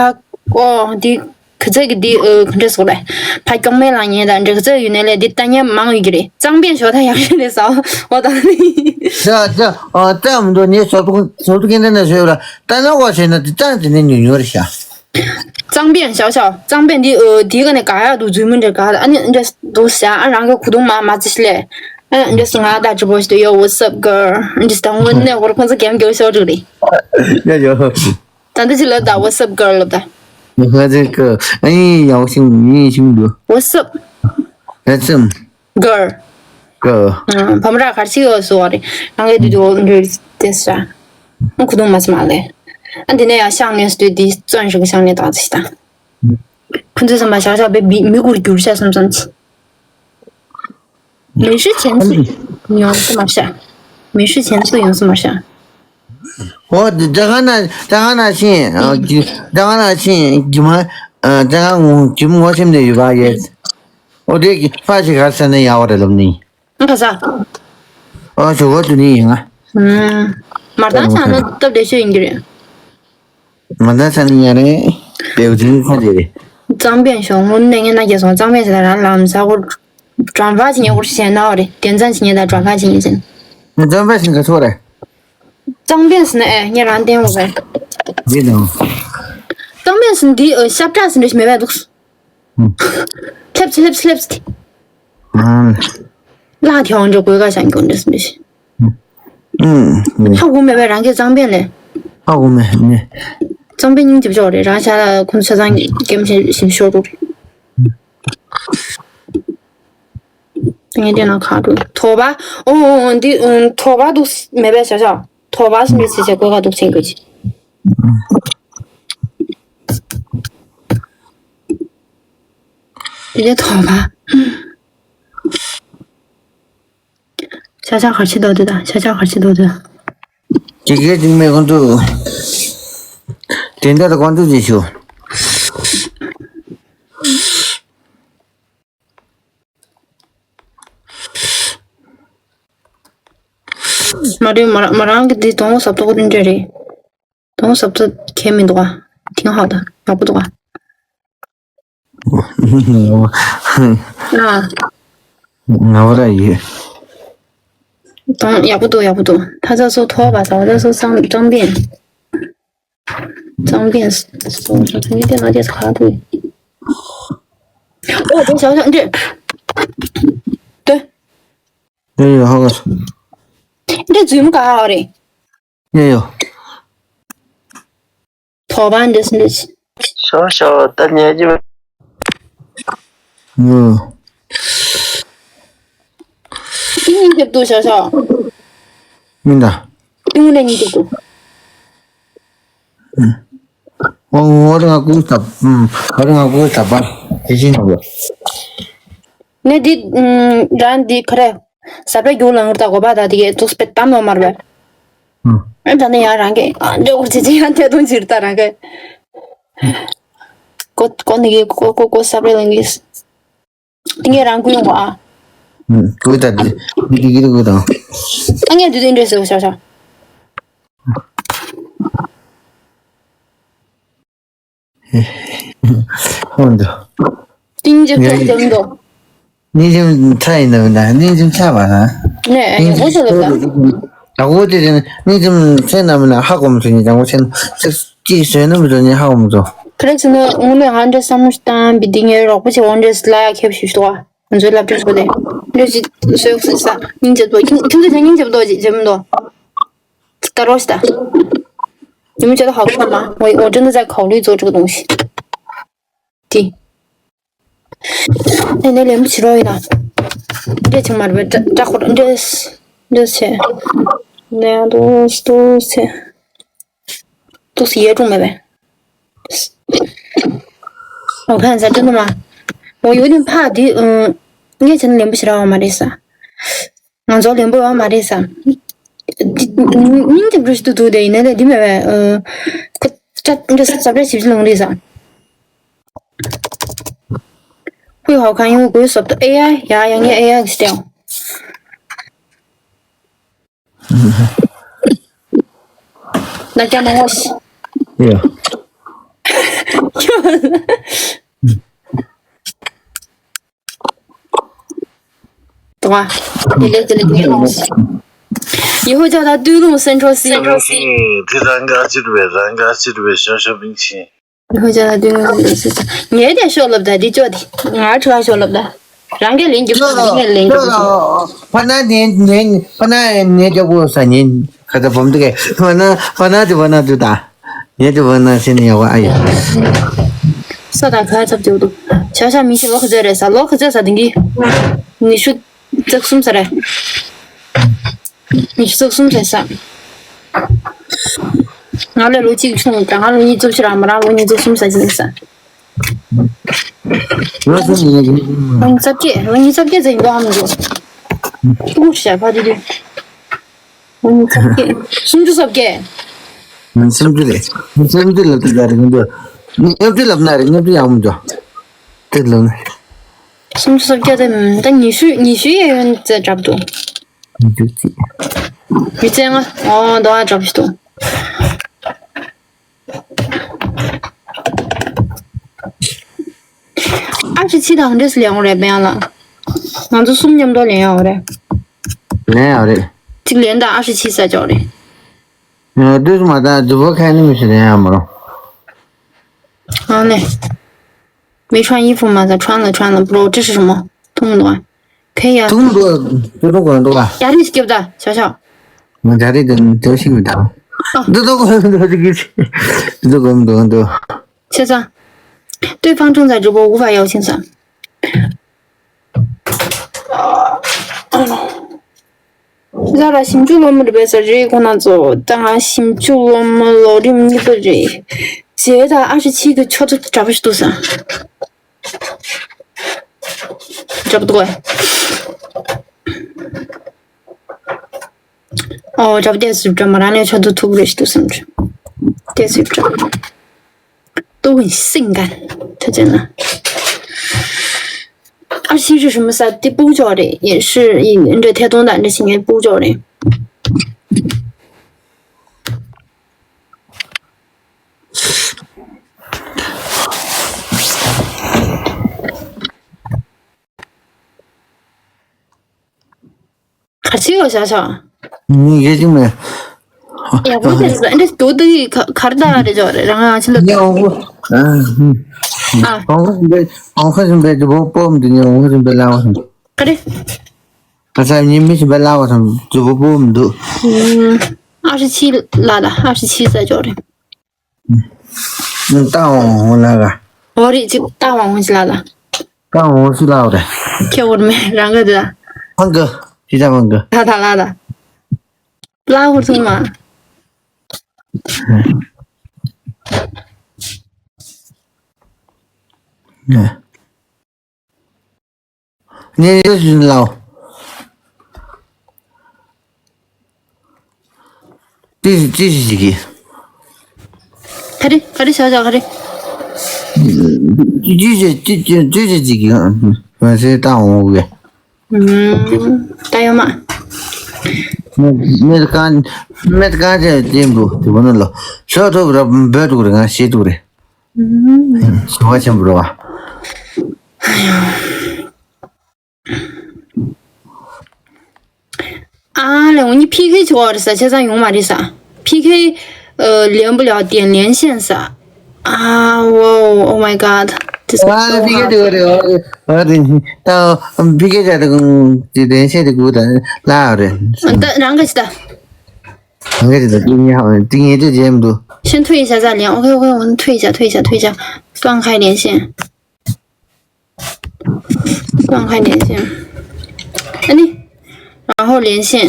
ཨོ་དེ་ག་ཚད་ཀྱི་དེ་ཨ་ག་འདྲ་སོགས་རེད་ཕ་སྐྱོང་མེད་ལ་ཉེ་ད་འདྲ་ག་ཚད་ཡོད་ནས་ལས་དེ་ལྟ་ཉན་མང་ཡོད་ཀྱི་རེད་གཙང་པན་ཞོ་ད་ཡག་ཤོས་རེད་ཟ་འོ་ད་ནི། ད་ད་ཨ་ད་མི་འདུག་ངས་ཟོར་ཐུག་ཟོར་ཐུག་གན་དེ་ནས་ཤོད་ར་ད་ནི་གོ་ཤེས་ན་དེ་ཙང་དེ་ནས་ཉུང་ཉུང་རེད་ཤག་གཙང་པན་ཞའོ་ཞའོ། གཙང་པན་འདི་ཨོ་འདི་ག་ནས་ག་ཡག་འདུག་འཛུལ་མི་འདྲ་ག་ཨ་ནི་འདྲ་འདུག་ཟེར་ཨ་རང་གི་གོ་དུང་མ་མ་ཙི་ཤི་ལས། ཨ་འདྲ་སུ་ང་ད་ཅི་པོ་ཞིག་ཏུ་ཡོ། What's up, girl? འདྲ་སུ་ད་དངོས་གནས་ཧོར་ཁོང་ཚོ་གེམ་རྒྱག་ཤོར་འགྲོ་རེད། ཡ་ཡོ། ད་འདི་ཅི་ལབ་ད། What's up, girl? ལབ་ད། ང་ཚོ་གི་ཨ་ཡིན་ཡག་ཤིང་ཡིན་ཤིང་འདུག What's up? What's up? Girl. གི་ཨ་བམ་ར་གར་ཅིག་ཡོད་སོ་རེད། རང་གི་དུས་དུ་འདྲ་དེ་ས། ཨ་གོ་དུང་མ་ཙི་མ་ལས། ཨ་འདི་ནས་ཡང་ཤང་ནས་སྟོད་འདི་བཙོན་ཞུགས་ཤང་ནས་དང་ཅི་དང་། ཁོ་ཚོས་བསམ་པ་བཞག་བཞག་པའི་མི་མི་གུར་འགྱུར་ཤག་བསམ་བསམ་ཅི། མི་ཧྲི་ཆེན་སུ་ཡོང་སུ་མ་ཤག་མི་ཧྲི་ཆེན་སུ་ཡོང་སུ་མ་ཤག་འོ་དེ་ཇ་ག་ན་ཇ་ག་ན་ཤིན་ཨ་ཇ་ག་ན་ཤིན་ཇི་མ་ཨ་ཇ་ག་ངོ་ཇི་མ་ངོ་ཤེས་ནས་ཡོད་པ་ཡེ། འོ་དེ་གི་ཕ་ཞིག་ག་ས་ནས་ཡག་པ་རེད་ལབ་ནི། ཨ་ཁ་ས། ཨ་ཞོགས་པ་དུ་ནི་ཡིན་ང་། ཨུམ། མར་ཐང་ཆ་ན་སྟབས་བདེ་ཤོས་ཡིན་གྱི་རེད། མར་ཐང་ཆ་ནི་ཡ་རེད། བེའུ་ཅིང་ཁ་དེ་རེད། གཙང་པན་ཤོག་དངོས་གནས་ངས་ན་རྒྱལ་སོང་གཙང་པན་ཞིག་ལ་རང་ལམ་ས་གོ། གྲོང་པ་ཞིག་ཉེ་གོར་ཞེ་ན་བ་རེད་དེ་ཚན་ཞིག་ཉེ་ད་གྲོང་པ་ཞིག་ཉེ་ཅན། ང་གཙང་པན་ཞིག་ག་ཚོད་རེད། གཙང་པན་ཟེར་ན་ཨེ་ངས་རང་བསྟན་འོ་བས། འདི་དང་། གཙང་པན་ཟེར་འདི་ཨ་ཤ་བཀྲ་ཟེར་འདྲ་ཞིག་མེད་པས་འདུག་ཨུམ། སླེབས་སླེབས་སླེབས། ཨུམ། ལག་ཐེའུ་འགྲོ་དགོས་ཀ་བྱང་གྱོང་འདྲ་ཟེར་འདྲ་ཞིག་ཨུམ། ཧ་གོ་མེད་པས་རང་གི་གཙང་པན་ལས། ཧ་གོ་མེད་ནི། གཙང་པན་སྙིང་རྗེ་པོ་ཅོག་རེད་རང་ཤ་ལ་ཁོང་ཆ་ཚང་གི་སྐེམ་བྱེད་ཞིབ་ཤོར་རུ་རེད། ངས་དེ་ན་ཁ་དྲོ་དོ་བ། ཨོ་ཨོ་ཨོ་འདི་ཨོ་དོ་བ་འདུག་མེད་པས་བྱ་བྱ། དོ་བ་སུ་མེད་ཚེ་བྱ་དགོས་ཁ་འདུག་ཆེན་དགོས་ཀྱི། འདི་དོ་བ། ཤ་ཤ་གར་ཆི་དོ་དེ་དང་ཤ་ཤ་གར་ཆི་དོ་དེ། ཅི་གེ་ཅིག་མེད་ཁོང་ཚོ། དེ་འདྲ་དུ་གོང་དུ་ཅི་ཞུ། མ་རེད་མ་རང་མ་རང་གི་འདི་དོང་ཟབ་ཏོག་རིན་འདྲ་རེད། དོང་ཟབ་ཏོག་ཁྱད་མི་འདུག་ཨ། ཐིང་ཧ་དང་ཡག་པོ་འདུག་ཨ། ཨ། ང་བ་ར་ཡོད། དོང་ཡག་པོ་འདུག་ཡག་པོ་འདུག་ད་ཚ་སོ་ཐོག་པ་ཚ་བ་ཚ་སོ་གཙང་གཙང་པན། གཙང་པན་སོ་སོ་ཚ་ནི་དེ་ང་དེ་ཁ་དུ། ཨོ་དེ་ཞང་ཞང་འདྲེ། དེ། ཨེ་ཡོད་ཧ་ག་སོ། འདྲེ་རྫུན་མ་ག་ཧ་རེད། ཡོད་ཡོད། དོ་བ་འདི་སུ་འདི། ཤོ་ཤོ་ད་ཉལ་རྒྱུ། ཨུ། ཏིང་ངེ་འདུག་ཤག་ཤག་མིན་ད། ཏིང་ངེ་ནས་ཉིད་འདུག་ཨོ་ཨོ་རང་ཀུ་ཐབ། ཨོ་རང་ཀུ་ཐབ་པ། དེ་བཞིན་ནོ། ངས་འདི་རང་འདི་ག་རེ། ཟབ་ར་རྒྱུག་ལང་ད་གོ་པ་ད་དེ་གས་ཚུགས་པའི་གཏམ་ཡོད་མ་རེད་པས། ཨ་ད་ནི་ཡང་རང་གས་འདྲ་བོ་བྱེད་ཅི་ཡང་ཐད་གཏོང་བྱེད་ད་རང་གས། ཀོ་ཀོ་ནི་གི་ཀོ་ཀོ་ཀོ་ཟབ་ར་ལང་གིས། ཏིང་ངེ་རང་ཀུ་ཡོང་བ་ཨ། ཀུ་ད་དེ་དེ་གི་ཀུ་དང་། ཨ་ངས་དུས་དེ་འདྲས་ཟེར་བ་ཤག་ཤག་ཧོན་དུ། ཏིང་ཅེ་ཏོ་ཏེམ་དོ། ནི་ཅིམ་ཚ་ཡིན་ནམ་ན་ནི་ཅིམ་ཚ་བ་ན། ནི་ཅིམ་ཚ་བ་ན། ད་གོ་དེ་ནི་ཅིམ་ཚེ་ནམ་ན་ཧ་གོམ་ཚུ་ནི་ཅང་གོ་ཆེན་ཚིག་ཅིག་བཟོས་ནམ་དུ་ནི་ཧ་གོམ་ཚུ། ཁ་ལེགས་ནི་དངོས་གནས་ཧ་འདྲེ་བསམ་བློ་བཏང་བི་དེ་ངའི་རོགས་པ་ཆེ་འོ་འདྲེ་ལ་ཡ་ཁེབས་ཞུ་ཤོག་ང་ཚོའི་སློབ་གྲྭ་ཚོ་དེ་འདྲེ་ཅིག་བཟོས་ས་སྙིང་རྗེ་པོ་ཁྱིམ་ཁྱིམ་ཚོ་ཆ་སྙིང་རྗེ་པོ་ཅིག་བྱེད་མི་འདུག་ད་རོ་ཤི་ད། 你们觉得好看吗？我我真的在考虑做这个东西。对。哎，那连不起来了。这起码不这这会儿这这些，那样都都些，都是野种的呗。我看一下，真的吗？我有点怕的，嗯，你以前连不起来吗？这是。 ང་ཚོ་ལེན་པོ་ཡོད་མ་རེད་ས། སྙིང་རྗེ་པོ་ཞིག་ཏུ་འདུག་དེ་ཡིན་ན་ལས་འདི་མེད་པས། ཁོ་ཅག་འདི་ས་ཟབ་ར་ཞིབ་ཞིབ་ལོང་རེད་ས། ཧུའི་ཧའོ་ཁང་ཡོང་དགོས་སོབ་ཏུ་ཨེ་ཡ་ཡ་ཡ་ངས་ཨེ་ཡ་གི་སྟེང་ན་སྐྱ་མ་ངོ་ཤི། ཡ། 懂啊？你了解了，你了解。以后叫他对弄 Central C。Central C，这咱家记住呗，咱家记住呗，小小兵器。以后叫他对弄 Central C。你也得学了不得，你觉得？俺出来学了不得。人家领就不，人家领就不行。 ཕ་ན་ནས་ནས་ཕ་ན་ནས་རྒྱབ་པོ་ས་ནས་ཁ་ཚ་བམ་དུ་གས་ཕ་ན་ཕ་ན་དུ་ཕ་ན་དུ་ད། ཡེ་དུ་བ་ན་སེ་ནི་ཡ་བ་ཨ་ཡ། ས་དང་ཁ་ཚབ་ཅིག་འདུག་ཤ་ཤ་མི་ཤི་ལོ་ཁ་ཚོད་རེད་ས་ལོ་ཁ་ཚོད་ས་དེང་གི་ཉི་ཤུ་རྩ་གསུམ་ས་རེད། ཉི་ཤུ་རྩ་གསུམ་རེད་ས། ང་ལ་ལོ་གཅིག་ཆུང་ད་ང་ལོ་གཉིས་རྩ་བཞི་ར་མ་རང་ལོ་གཉིས་རྩ་གསུམ་ས་ཅིག་ཡིན་ས། ང་ཚོ་ནི་ལོ་གཉིས་རྩ་བརྒྱད་ལོ་གཉིས་རྩ་བརྒྱད་ཙམ་ཡིན་པ་ཧ་མི་འདུག་ཏུ་ཤ་ཕ་དུ་དུ། སུམ་ཅུ་སོ་བརྒྱད། སུམ་ཅུ་རེད། སུམ་ཅུ་ལབ་དུས་ད་རེད་མི་འདུག་ཉིས་བརྒྱ་ལབ་ན་རེད། ཉིས་བརྒྱ་ཡག་མི་འདུག་དེ་ལབ་ན། སུམ་ཅུ་སོ་བརྒྱད་དེ་ད་ཉི་ཤུ་ཉི་ཤུ་ཡས་ཡོན་ཙེ་འདྲབ་འདུག་ཉི་ཤུ་གཅིག་མི་ཙེ་ང་ཨོ་འདོ་བ་འདྲབ་ཞིག་འདུག་ཨ་ཕྱི་ཕྱི་དང་འདྲེས་ལེན་འོང་རེད་པས་ཡང་ལ། ང་ཚོ་གསུམ་མཉམ་དུ་ལེན་ཡོང་རེད། ལེན་ཡོང་རེད། གཅིག་ལེན་དང་ཨ་ཕྱི་ཕྱི་ས་ཅོག་རེད། ཨ་དུས་མ་ད་དུ་བ་ཁ་ནི་མི་ཤི་ལེན་ཡང་མ་རུང་། ཨ་ནེ། 没穿衣服吗？咋穿了穿了，不知道这是什么？痛的。可以呀。 ཐུང་འདུག་དུ་དུ་གོ་འདུག་ཨ། ཡ་རིས་སྐྱབས་ད་ཤ་ཤ། ང་ད་རེས་དུ་དུ་ཤི་མི་ད། དུ་དུ་གོ་འདུག་དུ་གི་དུ་གོ་འདུག་འདུག 切断。对方正在直播，无法邀请上。ཟ་ར་ཞིབ་འཇུག་སློབ་མ་རེད་པས་ཟ་རེད་ཁོ་ན་ཚོ་ད་ང་ཞིབ་འཇུག་སློབ་མ་ལོ་རིམ་གཉིས་པ་རེད། རྗེས་ད་ཨ་ཧྲི་ཆི་གི་ཆོ་ཚོ་འདྲ་པོ་ཞིག་འདུག་ས། འདྲ་པོ་འདུག་གས། ཨོ་འདྲ་པོ་བལྟས་སུ་འདྲ་མ་རང་ནས་ཆོ་ཚོ་ཐུག་རེད་ཞིག་འདུག་སེམས་ཀྱི་བལྟས་སུ་འདྲ། 都很性感。他真的。二十七是什么色？这不叫的，也是一这天东的，这青年不叫的。ག་ཚོད་ཡོད་བཞག་ཆོག་ངས་ཡེ་ཅིག་མེད། ཡག་པོ་དེ་ཟ་འདི་དུ་དུ་ག་གར་ད་རེ་ཇོ་རེ་རང་ང་ཆི་ལ་ངས་འོང་གོ་ཨ་ཨ། གོང་ཁ་ཟིན་པའི་གོང་ཁ་ཟིན་པའི་དུ་བོ་པོ་མི་འདུག་ངས་འོང་ཁ་ཟིན་པའི་ལ་བ་སོང་། ག་རེ། ཁ་ས་ཉིན་མི་ཟིན་པའི་ལ་བ་སོང་དུ་བོ་པོ་མི་འདུག་ཨ་ཧྲི་ཆི་ལ་ད་ཨ་ཧྲི་ཆི་ཟ་ཇོ་རེ། ཏང་འོང་ལ་ག་འོ་རེད་ཅིག་ཏང་འོང་ཞིག་ལ་ལ། ཏང་འོང་ཞིག་ལ་རེད། ཁྱེད་འོར་མེད་རང་ག་དུ་ལ། ཧང་གི། ཅི་ཙམ་མང་གི། ད་ད་ལ་ད། ལ་ཧུར་ཐུང་མ། ནེ། ནེ་རེ་ཞུ་ལའོ། ཏི་ཏི་ཞིག་གི། ག་རེ་ག་རེ་བྱ་བྱ་ག་རེ། ཏི་ཏི་ཞིག་ཏི་ཏི་ཏི་ཞིག་གི། མ་ཟེར་ད་འོང་གི། ད་ཡོད་མ། མེད་མེད་གང་མེད་གང་ཅི་ཅི་འདུག་དེ་བོ་ནི་ལོ། ཤོ་ཐུག་ར་འབོད་ཐུག་རེ་ང་ཤེས་ཐུག་རེ། ཞུ་བ་ཆེན་པོ་རེད་བ། ཨ་ལས་འོ་ནི་ཕི་ཁེ་བྱེད་དགོས་རེད་ས། བྱས་ཙང་ཡོང་མ་རེད་ས། ཕི་ཁེ་ཨ་ལན་པོ་ལ་点连线 ས། ཨ་wow, oh my god, this is so hard. ཨ་ཕི་ཁེ་དེ་རེད། ཨ་རེད། ད་ཕི་ཁེ་ཅག་དེ་དེ་连线 དེ་དགོས་ད་ལ་རེད། ད་རང་ག་ཞིག་ད། རང་ག་ཞིག་ད་ཏིང་ངེ་ཧ་ཏིང་ངེ་དེ་རྗེས་མི་འདུག 先退一下再连。 OK OK， 我们退一下，退一下，退一下，断开连线。 断开连线。 ཨ་ནི། 然后连线。